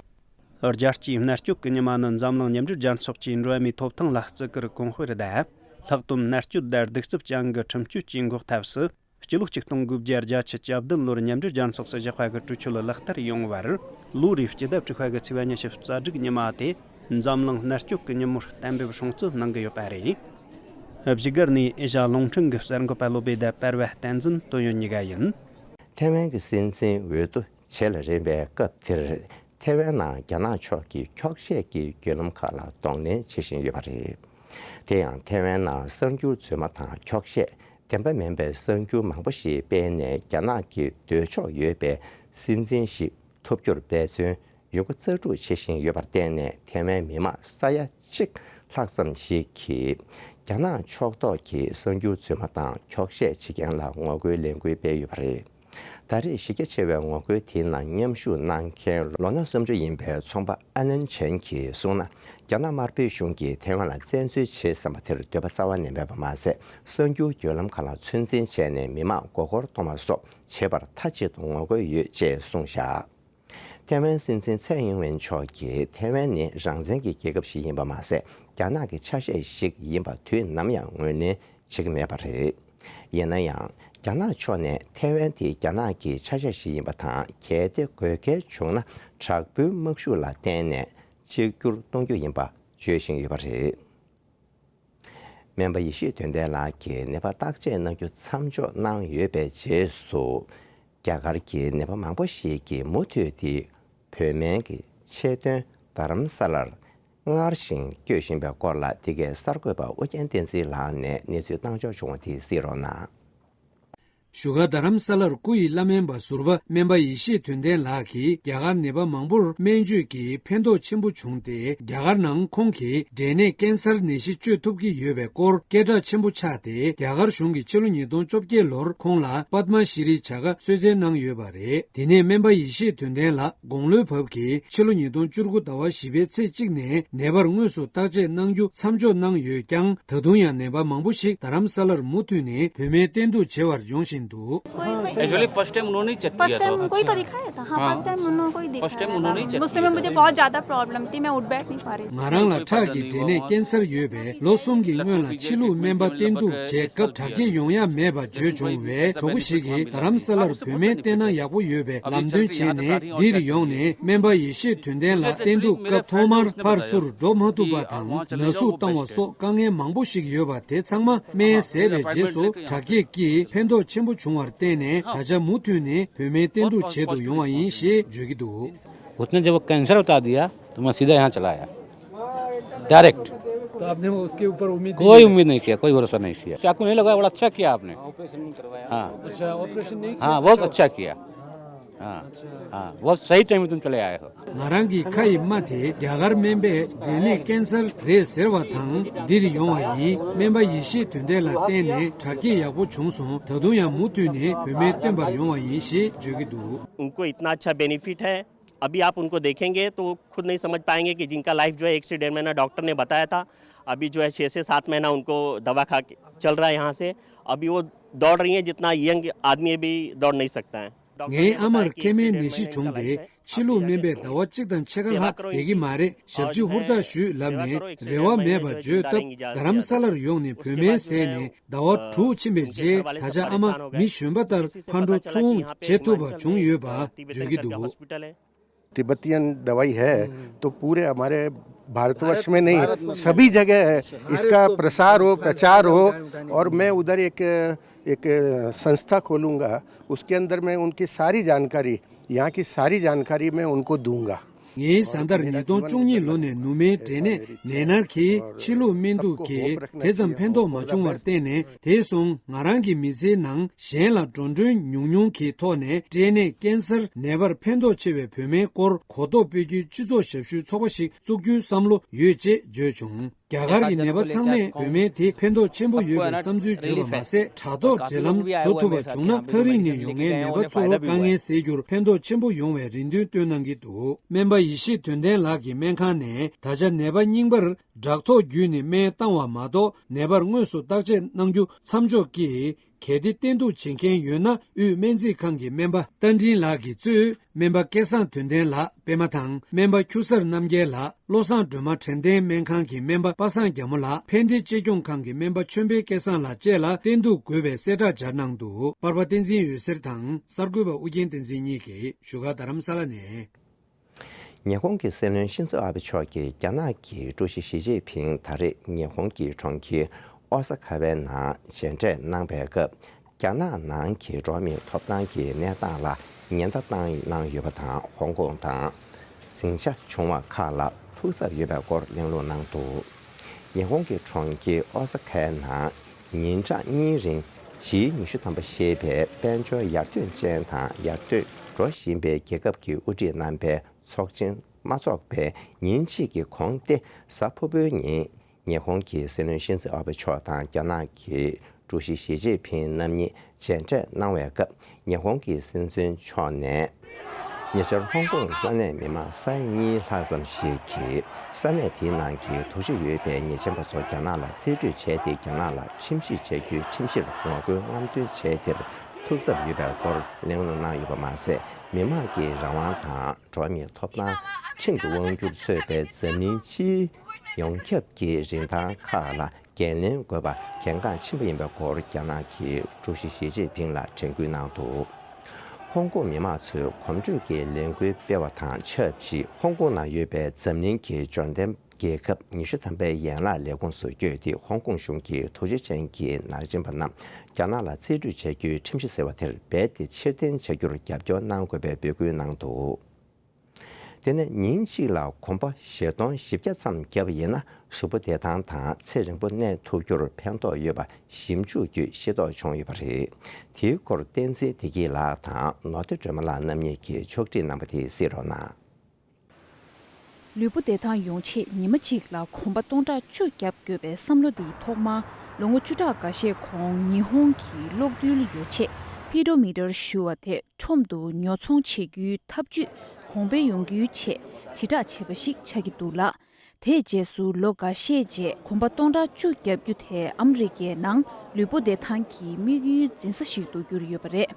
རྒྱལ་སྤྱིའི་མནར་གཅོད་ཀྱི་ཉི་མ་ནི་འཛམ་གླིང་མཉམ་འབྲེལ་རྒྱལ་ཚོགས་ཀྱིས་འགྲོ་བ་མིའི་ཐོབ་ཐང་ལ་བརྩི་བཀུར་གོང་སྤེལ་དང་། ལྷག་དོན་མནར་གཅོད་དང་གདུག་རྩུབ་ཅན་གྱི་ཁྲིམས་གཅོད་ཀྱི་འགོག་ཐབས་སུ། སྤྱི་ལོ་ཆིག་སྟོང་དགུ་བརྒྱ་བརྒྱད་ཅུ་གྱ་བདུན་ལོར་མཉམ་འབྲེལ་རྒྱལ་ཚོགས་སུ་བཞག་པ་གི་གྲོས་ཆོད་ལག་བསྟར་ཡོང་བར། ལོ་རེའི་སྤྱི་ཟླ་དྲུག་པ་གི་ཚེས་པ་ཉི་ཤུ་རྩ་དྲུག་ཉི་མ་དེ་འཛམ་གླིང་མནར་གཅོད་ཀྱི་ཉིན་མོར་གཏན་འབེབས་སྲུང་བརྩི་གནང་གི་ཡོད་པ་རེད། བཞུགས་སྒར་ནས་ཨེ་ཤ་རླུང་འཕྲིན་གྱི་གསར་འགོད་པ་སློབ་དཔོན་དང་པར་བ་བསྟན་འཛིན་དོན་ཡོད་གཉིས་ཀ་ཡིན། ཐེ་ཝན་གྱི་སྲིད་འཛིན་འོས་བསྡུ་བྱེད་ལ་རན་པའི་སྐབས་འདིར། ཐེ་ཝན་ནང་རྒྱ་ནག་ཕྱོགས་ཀྱི་འཁྱོག་བཤད་ཀྱི་བརྒྱུད་ལམ་ཁག་ལ་གདོང་ལེན་བྱེད་བཞིན་ཡོད་པ་རེད། དེ་ཡང་ཐེ་ཝན་ནང་གསར་འགྱུར་རྫུན་མ་དང་འཁྱོག་བཤད། བདེན་པ་མིན་པའི་གསར་འགྱུར་མང་པོ་ཞིག་སྤེལ་ནས་རྒྱ་ནག་གི་འདོད་ཕྱོགས་ཡོད་པའི་སྲིད་འཛིན་ཞིག་ཐོབ་རྒྱུར་འབད་བརྩོན་ཡོང་སྒོ་རྩལ་སྤྲུགས་བྱེད་བཞིན་ཡོད་པར་བརྟེན་ནས། ཐེ་ཝན་མི་མང་ས་ཡ་གཅིག་ལྷག་ཙམ་ཞིག་གིས་རྒྱ་ནག་ཕྱོགས་གཏོགས་ཀྱི་གསར་འགྱུར་རྫུན་མ་དང་འཁྱོག་བཤད་བྱེད་མཁན་ལ་ངོ་རྒོལ་ལས་འགུལ་སྤེལ་ཡོད་པ་རེད། ད་རེས་གཞི་རྒྱ་ཆེ་བའི་ངོ་རྒོལ་དེའི་ནང་མཉམ་ཞུགས་གནང་མཁན་ལོ་ན་སུམ་ཅུ་ཡིན་པའི་ཚོང་པ་ཨ་ནན་ཆན་གྱིས་གསུངས་ན། རྒྱ་ནག་དམར་པོའི་གཞུང་གིས་ཐེ་ཝན་ལ་བཙན་འཛུལ་བྱེད་བསམ་པ་དེར་འདོད་པ་རྩ་བ་ནས་མེད་པ་མ་ཟད། གསར་འགྱུར་བརྒྱུད་ལམ་ཁག་ལ་ཚོད་འཛིན་བྱས་ནས་མི་མང་མགོ་སྐོར་གཏོང་བ་སོགས་བྱེད་པར་མཐའ་གཅིག་ཏུ་ངོ་རྒོལ་ཡོད་ཅེས་གསུངས་བཞག་ཐེ་ཝན་སྲིད་འཛིན་ཚའེ་ཡིན་ཝེན་མཆོག་གིས་ཐེ་ཝན་ནི་རང་བཙན་གྱི་རྒྱལ་ཁབ་ཞིག་ཡིན་པ་མ་ཟད། རྒྱ་ནག་གི་ཆ་ཤས་ཤིག་ཡིན་པ་དུས་ནམ་ཡང་ངོས་ལེན་བྱེད་ཀྱི་མེད་པ་རེད། ཡིན་ན་ཡང་། རྒྱ་ནག་ཕྱོགས་ནས་ཐེ་ཝན་དེ་རྒྱ་ནག་གི་ཆ་ཤས་ཤིག་ཡིན་པ་དང་། གལ་ཏེ་དགོས་གལ་བྱུང་ན། དྲག་པོའི་དམག་ཤུགས་ལ་བརྟེན་ནས་གཅིག་གྱུར་གཏོང་རྒྱུ་ཡིན་པ་བརྗོད་བཞིན་ཡོད་པ་རེད། སྨན་པ་ཡེ་ཤེས་དོན་ལྡན་ལགས་ཀྱིས་ནད་པ་བརྟག་དཔྱད་གནང་རྒྱུ་མཚམས་འཇོག་གནང་ཡོད་པའི་རྗེས་སུ། རྒྱ་གར་གྱི་ནད་པ་མང་པོ་ཞིག་གིས་མུ་མཐུད་དེ་བོད་སྨན་གྱི་ཆེད་དོན་རྡ་རམ་ས་ལར་ སྔར་བཞིན་སྐྱོད་བཞིན་པའི་སྐོར་ལ། འདི་གའི་གསར་འགོད་པ་ཨུ་རྒྱན་བསྟན་འཛིན་ལགས་ནས་གནས་ཚུལ་བཏང་འབྱོར་བྱུང་བ་དེ་གཟིགས་རོགས་གནང་། བཞུགས་སྒར་རྡ་རམ་ས་ལར་སྐུ་ཡི་བླ་སྨན་པ་ཟུར་པ་སྨན་པ་ཡེ་ཤེས་དོན་ལྡན་ལགས་ཀྱིས། རྒྱ་གར་ནད་པ་མང་པོར་སྨན་བཅོས་ཀྱིས་ཕན་ཐོགས་ཆེན་པོ་བྱུང་སྟེ། རྒྱ་གར་ནང་ཁོང་གིས་འབྲས་ནད་ཀན་སར་ནད་གཞི་བཅོས་ཐུབ་ཀྱི་ཡོད་པའི་སྐོར་སྐད་གྲགས་ཆེན་པོ་ཆགས་ཏེ། རྒྱ་གར་གཞུང་གིས་ཕྱི་ལོ་ཉིས་སྟོང་བཅོ་བརྒྱད་ལོར་ཁོང་ལ་པདྨ་ཤྲི་བྱ་དགའ་གསོལ་སྩལ་གནང་ཡོད་པ་རེད། དེ་ནས་སྨན་པ་ཡེ་ཤེས་དོན་ལྡན་ལགས་དགུང་ལོའི་བབ་ཀྱིས་ཕྱི་ལོ་ཉིས་སྟོང་བཅུ་དགུ་ཟླ་བ་བཞི་པའི་ཚེས་གཅིག་ནས་ནད་པར་དངོས་སུ་བརྟག་དཔྱད་གནང་རྒྱུ་མཚམས་འཇོག་གནང་ཡོད་ཀྱང་། ད་དུང་ཡང་ནད་པ་མང་པོ་ཞིག་རྡ་རམ་ས་ལར་མུ་མཐུད་ནས་བོད་སྨན་བསྟེན་གཏུག་བྱེད་པར་ཡོང་བཞིན་འདུག། कोई मैं एक्चुअली फर्स्ट टाइम उन्होंने ही चेक फर्स्ट किया टाइम था। उनको ही तो दिखाया था। हाँ, हाँ। फर्स्ट टाइम उन लोगों को ही दिखाया फर्स्ट टाइम था। उन्होंने ही चेक उस समय किया मुझे था। बहुत ज्यादा प्रॉब्लम थी, मैं उठ बैठ नहीं पा रही थी। ང་རང་ལ་ཁྲག་གི་འབྲས་ནད་ཀན་སར་ཡོད་པས། ལོ་གསུམ་གྱི་སྔོན་ལ་ཕྱི་ལུགས་སྨན་པ་བསྟེན་གཏུག་བྱེད་སྐབས་དྲག་སྐྱེད་ཡོང་ཡ་མེད་པ་བརྗོད་བྱུང་བས། གྲོགས་པོ་ཞིག་གིས་རྡ་རམ་ས་ལར་བོད་སྨན་བསྟེན་ན་ཡག་པོ་ཡོད་པའི་ལམ་སྟོན་བྱས་ནས་འདིར་ཡོང་ནས་སྨན་པ་ཡེ་ཤེས་དོན་ལྡན་ལགས་བསྟེན་གཏུག་སྐབས་ཐོག་མར་ཕར་ཚུར་འགྲོ་མ་ཐུབ་པ་དང་། ན་ཟུག་བཏང་བ་སོགས་དཀའ་ངལ་མང་པོ་ཞིག་ཡོད་པ་དེ་ཚང་མ་སྨན་བཟས་པའི་རྗེས་སུ་དྲག་སྐྱེད་ཀྱིས་ཕན་ཐོགས་ཆེན་པོ་བྱུང་བར་བརྟེན་ནས། ད་ཆ་མུ་མཐུད་ནས་བོད་སྨན་བསྟེན་གཏུག་བྱེད་དུ་ཡོང་བ་ཡིན་ཞེས་བརྗོད་ཀྱི་འདུག། उसने जब कैंसर बता दिया तो मैं सीधा यहाँ चला आया, डायरेक्ट। तो आपने उसके ऊपर उम्मीद नहीं कोई की? उम्मीद नहीं किया, कोई भरोसा नहीं किया। चाकू नहीं लगाया, बड़ा अच्छा किया आपने। हाँ। अच्छा, ऑपरेशन नहीं किया? हाँ, बहुत अच्छा किया। हाँ, हाँ, बहुत सही टाइम में तुम चले आए हो। ང་རང་གི་ཁ་ཡི་རྨ་དེ་རྒྱ་གར་སྨན་པས་འབྲས་ནད་ཀན་སར་རེད་ཟེར་བ་དང་། འདིར་ཡོང་བ་ཡིན། སྨན་པ་ཡེ་ཤེས་དོན་ལྡན་ལ་བརྟེན་ནས་དྲག་སྐྱེད་ཡག་པོ་བྱུང་སོང་། ད་དུང་ཡང་མུ་མཐུད་ནས་བོད་སྨན་བསྟེན་པར་ཡོང་བ་ཡིན་ཞེས་བརྗོད་ཀྱི་འདུག། उनको इतना अच्छा बेनिफिट है। अभी आप उनको देखेंगे तो खुद नहीं समझ पाएंगे कि जिनका लाइफ जो है एक से डेढ़ महीना डॉक्टर ने बताया था, अभी जो है छः से सात महीना उनको दवा खा के चल रहा है यहाँ से। अभी वो दौड़ रही हैं जितना यंग आदमी भी दौड़ नहीं सकता है। ངའི་ཨ་མར་མཁལ་མའི་ནད་གཞི་བྱུང་སྟེ། ཕྱི་ལུགས་སྨན་པས་ཟླ་བ་གཅིག་དང་ཕྱེད་ཀ་ལྷག་བསྡད་ཀྱི་མ་རེད། ཞབས་ཕྱི་ཧུར་ཐག་ཞུས་ལབ་ནས་རེ་བ་མེད་པར་བརྗོད་སྟབས། རྡ་རམ་ས་ལར་ཡོང་ནས་བོད་སྨན་བཟས་ནས་ཟླ་བ་དྲུག་ཕྱིན་པའི་རྗེས། ད་ཆ་ཨ་མ་མི་གཞོན་པ་ལྟར་ཕར་འགྲོ་ཚུར་འོང་བྱེད་ཐུབ་པ་བྱུང་ཡོད་པ་བརྗོད་ཀྱི་འདུག། तिब्बतियन दवाई है, तो पूरे हमारे भारतवर्ष में नहीं, सभी जगह है। इसका प्रसार हो, प्रचार हो। और मैं उधर एक एक संस्था खोलूंगा, उसके अंदर मैं उनकी सारी जानकारी, यहाँ की सारी जानकारी मैं उनको दूंगा। ངའི་བཟའ་ཟླར་ཉིས་སྟོང་བཅུ་གཉིས་ལོ་ནས་ནུ་མའི་འབྲས་ནད་ནད་མནར་གྱིས་ཕྱི་ལུགས་སྨན་གཏུག་གིས་དེ་ཙམ་ཕན་ཐོགས་མ་བྱུང་བར་བརྟེན་ནས། དེ་སོང་ང་རང་གི་མི་ཚེའི་ནང་གཞན་ལ་འགྲོ་གྲོན་ཉུང་ཉུང་གི་ཐོག་ནས་འབྲས་ནད་ཀན་སར་ནད་པར་ཕན་ཐོགས་ཆེ་བའི་བོད་སྨན་སྐོར་གོ་རྟོགས་སྤེལ་རྒྱུའི་སྤྱི་ཚོགས་ཞབས་ཞུའི་ཚོགས་པ་ཞིག་བཙུགས་རྒྱུའི་བསམ་བློ་ཡོད་ཅེས་བརྗོད་བྱུང་། རྒྱ་གར་གྱི་ནད་པ་ཚང་མས་བོད་སྨན་དེ་ཕན་ཐོགས་ཆེན་པོ་ཡོད་པའི་བསམ་ཚུལ་བརྗོད་པ་མ་ཟད། དྲ་ཐོག་འབྲེལ་ལམ་བཟོ་ཐུབ་པ་བྱུང་ན། ཐག་རིང་ནས་ཡོང་མཁན་ནད་པ་ཚོར་དཀའ་ངལ་སེལ་རྒྱུར་ཕན་ཐོགས་ཆེན་པོ་ཡོང་བའི་རེ་འདུན་བཏོན་གནང་གི་འདུག། སྨན་པ་ཡེ་ཤེས་དོན་ལྡན་ལགས་ཀྱི་སྨན་ཁང་ནས། ད་ཆ་ནད་པ་རྙིང་པར་དྲ་ཐོག་བརྒྱུད་ནས་སྨན་བཏང་བ་མ་གཏོགས། ནད་པར་དངོས་སུ་བརྟག་དཔྱད་གནང་རྒྱུ་མཚམས་འཇོག་གིས། གལ་ཏེ་བསྟེན་གཏུག་བྱེད་མཁན་ཡོད་ན། དབུས་སྨན་རྩིས་ཁང་གི་སྨན་པ་རྟ་མགྲིན་ལགས་ཀྱིས་གཙོས། སྨན་པ་སྐལ་བཟང་དོན་ལྡན་ལགས་པད་མ་དང་། སྨན་པ་ཁྱུ་གསར་རྣམ་རྒྱལ་ལགས། བློ་བཟང་སྒྲོལ་མ། དྲན་རྟེན་སྨན་ཁང་གི་སྨན་པ་པ་སངས་རྒྱ་མོ་ལགས། ཕན་བདེ་གཅེས་སྐྱོང་ཁང་གི་སྨན་པ་ཆོས་འཕེལ་སྐལ་བཟང་ལགས་བཅས་ལ་བསྟེན་གཏུག་དགོས་པའི་གསལ་བསྒྲགས་སྦྱར་གནང་འདུག། པར་པ་བསྟན་འཛིན་འོད་ཟེར་དང་གསར་འགོད་པ་ཨུ་རྒྱན་བསྟན་འཛིན་གཉིས་ཀྱིས་བཞུགས་སྒར་རྡ་རམ་ས་ལ་ནས། ཉི་ཧོང་གི་སྲིད་བློན་ཤིན་ཛོ་ཨ་བྷེ་མཆོག་གིས་རྒྱ་ནག་གི་ཀྲུའུ་ཞི་ཞི་ཅིན་ཕིང་ད་རེས་ཉི་ཧོང་གི་གྲོང་ཁྱེར་ཨོ་ས་ཁ་བའི་ནང་མཇལ་འཕྲད་གནང་བའི་སྐབས། རྒྱ་ནག་ནང་གི་འགྲོ་བ་མིའི་ཐོབ་ཐང་གི་གནས་སྟངས་ལ་ཉེན་བརྡ་བཏང་གནང་ཡོད་པ་དང་། ཧོང་ཀོང་དང་ཟིང་ཆ་བྱུང་བ་ཁག་ལ་ཐུགས་འཚབ་ཡོད་པའི་སྐོར་གླེང་སློང་གནང་འདུག། ཉི་ཧོང་གི་གྲོང་ཁྱེར་ཨོ་ས་ཁའི་ནང་ཉིན་གྲངས་གཉིས་རིང་ཞི་ཉི་ཤུ་ཐམ་པ་ཞེས་པའི་དཔལ་འབྱོར་ཡར་ཐོན་ཅན་དང་ཡར་ཐོན་འགྲོ་བཞིན་པའི་རྒྱལ་ཁབ་ཀྱི་དབུ་ཁྲིད་རྣམ་པའི་ཚོགས་ཆེན་མ་འཚོགས་པའི་ཉིན་གཅིག་གི་གོང་སྟེ། གཟའ་ཕུར་བུའི་ཉིན་ཉི་ཧོང་གི་སྲིད་བློན་ཤིན་ཛོ་ཨ་བྷེ་མཆོག་དང་རྒྱ་ནག་གི་ཀྲུའུ་ཞི་ཞི་ཅིན་ཕིང་རྣམ་གཉིས་མཇལ་འཕྲད་གནང་བའི་སྐབས། ཉི་ཧོང་གི་སྲིད་འཛིན་མཆོག་ནས། ཉེ་ཆར་ཧོང་ཀོང་ས་གནས་མི་མང་ས་ཡ་གཉིས་ལྷག་ཙམ་ཞིག་གིས་ས་གནས་དེའི་ནང་གི་འདུ་ཤེས་ཡོད་པའི་ཉེས་ཅན་པ་ཚོ་རྒྱ་ནག་ལ་རྩིས་སྤྲོད་བྱས་ཏེ། རྒྱ་ནག་ལ་ཁྲིམས་ཞིབ་བྱ་རྒྱུའི་ཁྲིམས་གཞིར་ངོ་རྒོལ་རྔམ་སྟོན་བྱས་དེར་ཐུགས་འཚབ་ཡོད་པའི་སྐོར་གླེང་སློང་གནང་ཡོད་པ་མ་ཟད། མི་དམངས་ཀྱི་རང་དབང་དང་འགྲོ་བ་མིའི་ཐོབ་ཐང་། ཁྲིམས་ཀྱི་དབང་སྒྱུར་ཚུད་པའི་འཛམ་གླིང་སྤྱིའི་ཡོངས་ཁྱབ་ཀྱི་རིན་ཐང་ཁག་ལ་འགན་ལེན་དགོས་པ་གལ་འགངས་ཆེན་པོ་ཡིན་པའི་སྐོར་རྒྱ་ནག་གི་ཀྲུའུ་ཞི་ཞི་ཅིན་ཕིང་ལ་དྲན་སྐུལ་གནང་འདུག། ཧོང་ཀོང་མི་མང་ཚོས་གོམ་བགྲོད་ཀྱི་ལས་འགུལ་སྤེལ་བ་དང་ཆབས་ཅིག། ཧོང་ཀོང་ནང་ཡོད་པའི་འཛམ་གླིང་གི་འབྱོར་ལྡན་རྒྱལ་ཁབ་ཉི་ཤུ་ཐམ་པའི་ཡན་ལག་ལས་ཁུངས་སུ་བསྐྱོད་དེ། ཧོང་ཀོང་གཞུང་གི་དོགས་གཞི་ཅན་གྱི་ནག་ཅན་པ་རྣམས་རྒྱ་ནག་ལ་རྩིས་སྤྲོད་བྱ་རྒྱུའི་ཁྲིམས་གཞི་ཟེར་བ་དེར་རྦད་དེ་ཕྱིར་འཐེན་བྱ་རྒྱུར་རྒྱབ་སྐྱོར་གནང་དགོས་པའི་འབོད་སྐུལ་གནང་འདུག། དེ་ནས་ཉིན་གཅིག་ལ་གོམ་པ་བཞི་སྟོང་བཞི་བརྒྱ་ཙམ་བརྒྱབ་པ་ཡིན་ན། གཟུགས་པོ་བདེ་ཐང་དང་ཚེ་རིང་པོ་གནས་ཐུབ་རྒྱུར་ཕན་ཐོགས་ཡོད་པ་ཞིབ་འཇུག་བརྒྱུད་ཤེས་རྟོགས་བྱུང་ཡོད་པ་རེད། དེའི་སྐོར་བསྟན་འཛིན་བདེ་སྐྱིད་ལགས་དང་ནོར་བདེ་སྒྲོལ་མ་ལགས་རྣམ་གཉིས་ཀྱིས་ཕྱོགས་སྒྲིག་གནང་བ་དེ་གཟིགས་རོགས་གནང་། ལུས་པོ་བདེ་ཐང་ཡོང་ཆེད་ཉི་མ་གཅིག་ལ་གོམ་པ་སྟོང་ཕྲག་བཅུ་བརྒྱབ་དགོས་པའི་བསམ་བློ་འདི་ཐོག་མར་ལོ་ངོ་བཅུ་ཕྲག་འགའ་ཤས་གོང་ཉི་ཧོང་གི་གློག་རྡུལ་ཡོ་བྱད་པི་ཌོ་མི་ཊར་ཞུ་བ་དེ་ཁྲོམ་དུ་ཉོ་ཚོང་བྱེད་རྒྱུའི་ཐབས་ཇུས་གོང་འཕེལ་ཡོང་རྒྱུའི་ཆེད་དྲིལ་བསྒྲགས་བྱས་པ་ཞིག་ཆགས་ཀྱི་འདུག་ལགས། དེའི་རྗེས་སུ་ལོ་འགའ་ཤས་རྗེས་གོམ་པ་སྟོང་ཕྲག་བཅུ་བརྒྱབ་རྒྱུ་དེ་ཨ་མི་རི་ཀའི་ནང་ལུས་པོ་བདེ་ཐང་གི་དམིགས་ཡུལ་འཛིན་ས་ཞིག་ཏུ་གྱུར་ཡོད་པ་རེད།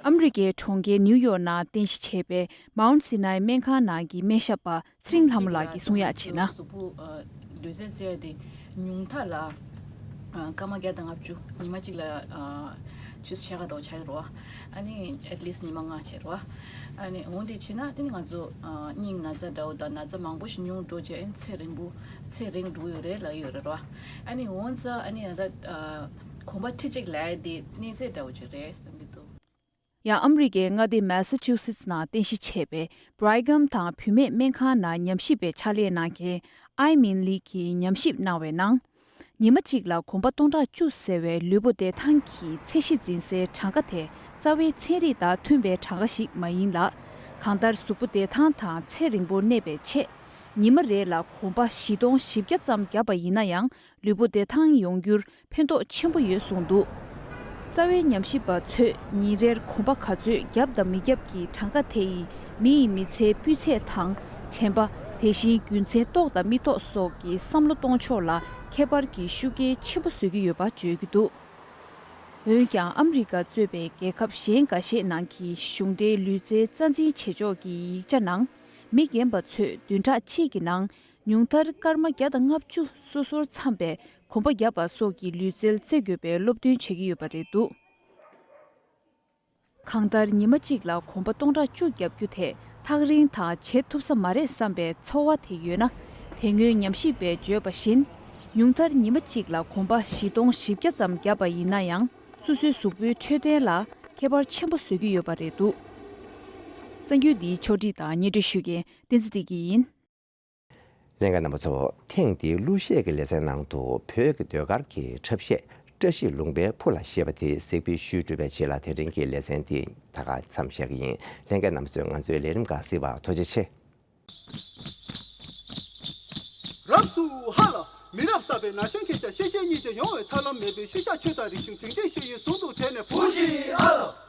ཨ་མི་རི་ཀའི་གྲོང་ཁྱེར་ནིའུ་ཡོག་ནང་རྟེན་གཞི་བྱས་པའི་མའུན་སི་ནའི་སྨན་ཁང་ནང་གི་སྨན་ཞབས་པ་ཚེ་རིང་ལྷ་མོ་ལགས་ཀྱིས་གསུང་ཡག་བྱས་ན། གཟུགས་པོ་ལུས་རྩལ་རྩེ་ཡག་དེ་ཉུང་མཐའ་ལ་སྐར་མ་བརྒྱ་དང་ལྔ་བཅུ་ཉི་མ་གཅིག་ལ་ཆུ་ཚོད་ཕྱེད་ཀ་འགྲོ་ཆགས་ཀྱི་རེད་བ། ཨ་ནི་at least ཉི་མ་ལྔ་བྱས་རེད་བ། ཨ་ནི་འོན་ཏེ་བྱས་ན་དེ་ནི་ང་ཚོ་སྙིང་ན་ཚ་འདྲ་བོ་དང་ན་ཚ་མང་པོ་ཞིག་ཉུང་འགྲོ་བྱས་ཨ་ནི་ཚེ་རིང་པོ་ཚེ་རིང་འགྲོ་ཡོད་རེད་ལབ་ཡོད་རེད་བ། ཨ་ནི་འོན་ཙང་ཨ་ནི་ད་གོམ་པ་ཁྲི་གཅིག་ལབ་ཡག་དེ་གནས་ཚད་འདྲ་བོ་ཅིག་རེད་བསམ་གྱི་འདུག། ཡང་ཨ་མི་རི་ཀའི་མངའ་སྡེ་མེ་ས་ཆུ་སེ་ཊི་ནང་རྟེན་གཞི་བྱས་པའི་བྷི་རའི་ཀམ་དང་བུད་མེད་སྨན་ཁང་ནང་ཉམས་ཞིབ་པའི་ཕྱག་ལས་གནང་མཁན་ཨའི་མིན་ལི་གིས་ཉམས་ཞིབ་གནང་བའི་ནང་། ཉི་མ་གཅིག་ལ་གོམ་པ་སྟོང་ཕྲག་བཅུ་ཟེར་བའི་ལུས་པོ་བདེ་ཐང་གི་ཚད་གཞི་འཛིན་སའི་གྲངས་ཀ་དེ་རྩ་བའི་ཚན་རིག་དང་མཐུན་པའི་གྲངས་ཀ་ཞིག་མ་ཡིན་ལ། གང་ལྟར་གཟུགས་པོ་བདེ་ཐང་དང་ཚེ་རིང་པོ་གནས་པའི་ཆེད། ཉི་མ་རེ་ལ་གོམ་པ་བཞི་སྟོང་བཞི་བརྒྱ་ཙམ་བརྒྱབ་པ་ཡིན་ན་ཡང་། ལུས་པོ་བདེ་ཐང་ཡོང་རྒྱུར་ཕན་ཐོགས་ཆེན་པོ་ཡོད་གསུངས་འདུག། རྩ་བའི་ཉམས་ཞིབ་པ་ཚོས་ཉིན་རེར་གོམ་པ་ག་ཚོད་བརྒྱབ་དང་མི་བརྒྱབ་ཀྱི་གྲངས་ཀ་དེ་ཡིས་མི་ཡི་མི་ཚེའི་སྤུས་ཚད་དང་། དྲན་པ། དེ་བཞིན་རྒྱུ་མཚན་རྟོགས་དང་མི་རྟོགས་སོགས་ཀྱི་བསམ་བློ་གཏོང་ཕྱོགས་ལ་ཁྱད་པར་གྱི་ཤུགས་རྐྱེན་ཆེན་པོ་བཟོ་གི་ཡོད་པ་བརྗོད་ཀྱི་འདུག། འོན་ཀྱང་ཨ་མི་རི་ཀ་གཙོས་པའི་རྒྱལ་ཁབ་གཞན་འགའ་ཤས་ནང་གི་གཞུང་འབྲེལ་ལུས་རྩལ་རྩ་འཛིན་བྱེད་ཕྱོགས་ཀྱི་ཡིག་ཆ་ནང་། མི་རྒན་པ་ཚོས་བདུན་ཕྲག་གཅིག་གི་ནང་། ཉུང་མཐར་སྐར་མ་བརྒྱ་དང་ལྔ་བཅུ་སོ་སོར་འཚམ་པའི་གོམ་པ་བརྒྱབ་པ་སོགས་ཀྱི་ལུས་རྩལ་རྩེ་དགོས་པའི་སློབ་སྟོན་བྱེད་ཀྱི་ཡོད་པ་རེད་འདུག། གང་ལྟར་ཉི་མ་གཅིག་ལ་གོམ་པ་སྟོང་ཕྲག་བཅུ་བརྒྱབ་རྒྱུ་དེ་ཐག་རིང་དང་བྱེད་ཐུབ་ས་མ་རེད་བསམ་པའི་ཚོར་བ་དེ་ཡོད་ན། དེ་སྔོན་ཉམས་ཞིབ་པས་བརྗོད་པ་བཞིན། ཉུང་མཐར་ཉི་མ་གཅིག་ལ་གོམ་པ་བཞི་སྟོང་བཞི་བརྒྱ་ཙམ་བརྒྱབ་པ་ཡིན་ན་ཡང་། སོ་སོའི་གཟུགས་པོའི་འཕྲོད་བསྟེན་ལ་ཁྱད་པར་ཆེན་པོ་བཟོ་གི་ཡོད་པ་རེད་འདུག། གསར་འགྱུར་འདིའི་ཕྱོགས་སྒྲིག་དང་སྙན་སྒྲོན་ཞུ་མཁན་བསྟན་འཛིན་བདེ་སྐྱིད་ཡིན། ལྷན་རྒྱས་རྣམ་པ་ཚོ། ཐེངས་འདིའི་གླུ་གཞས་ཀྱི་ལེ་ཚན་ནང་དུ་བོད་ཀྱི་ཟློས་གར་གྱི་འཁྲབ་གཞས་བཀྲ་ཤིས་ལུང་པའི་ཕུ་ལ་ཞེས་པ་དེ་གཟིགས་འབུལ་ཞུས་གྲུབ་པའི་རྗེས་ལ་དེ་རིང་གི་ལེ་ཚན་འདི་ད་ག་མཚམས་བཞག་གི་ཡིན། ལྷན་རྒྱས་རྣམ་པ་ཚོས་ང་ཚོའི་ལས་རིམ་ཁག་གཟིགས་པར་ཐུགས་རྗེ་ཆེ། རབ་སུ་ཧ་ལ། མི་རབས་གསར་པའི་ན་གཞོན་ཁྱེད་ཅག་ཤེས་བྱའི་སྙིང་རྗེ་ཡོང་བའི་ཐབས་ལམ་མེད་པའི་ཤུལ་བཞག་ཆོས་དང་རིག་གཞུང་དེང་དུས་ཤེས་ཡོན་ཟུང་དུ་འབྲེལ་ནས་བུ་ཤི་ཨ་ལ།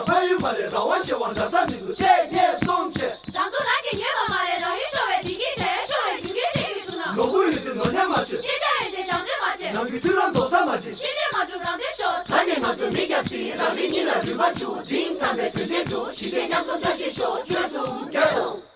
ཕ་ཡུལ་མ་རེད་རང་དབང་ཞེས་པ་འདྲ་ས་མི་འདུག་ཅེས་ངས་གསུངས་བྱས། རང་ཚོ་རང་གི་ཉོས་པ་མ་རེད་རང་ཡུལ་ཤོར་བའི་བདེ་སྐྱིད་དེ་ཤོར་བའི་རྒྱུ་རྐྱེན་ཤེས་ཀྱི་བྱུང་ན། ནོར་འཁོར་ཡོད་དུས་ནོར་ཉམས་མ་བྱེད། ཤེས་བྱ་ཡོད་དེ་བྱང་བརྩོན་མ་བྱེད། ནང་གི་མཐུན་ལམ་རྡོག་རྩ་མ་བྱེད། ཤེས་བྱ་མ་གྲུབ་རང་དོན་ཤོར། ད་ནི་ང་ཚོ་མི་སྐྱ་སྲིད་རང་རིགས་གཉིས་ལ་རུས་པ་བཅུག་འབྲིང་ཐང་པའི་དོན་ཆེན་བྱུང་གཞིས་བྱེས་མཉམ་འཛོམས་བཀྲ་ཤིས་ཤོག་ཆོལ་གསུམ་རྒྱལ་དབང་།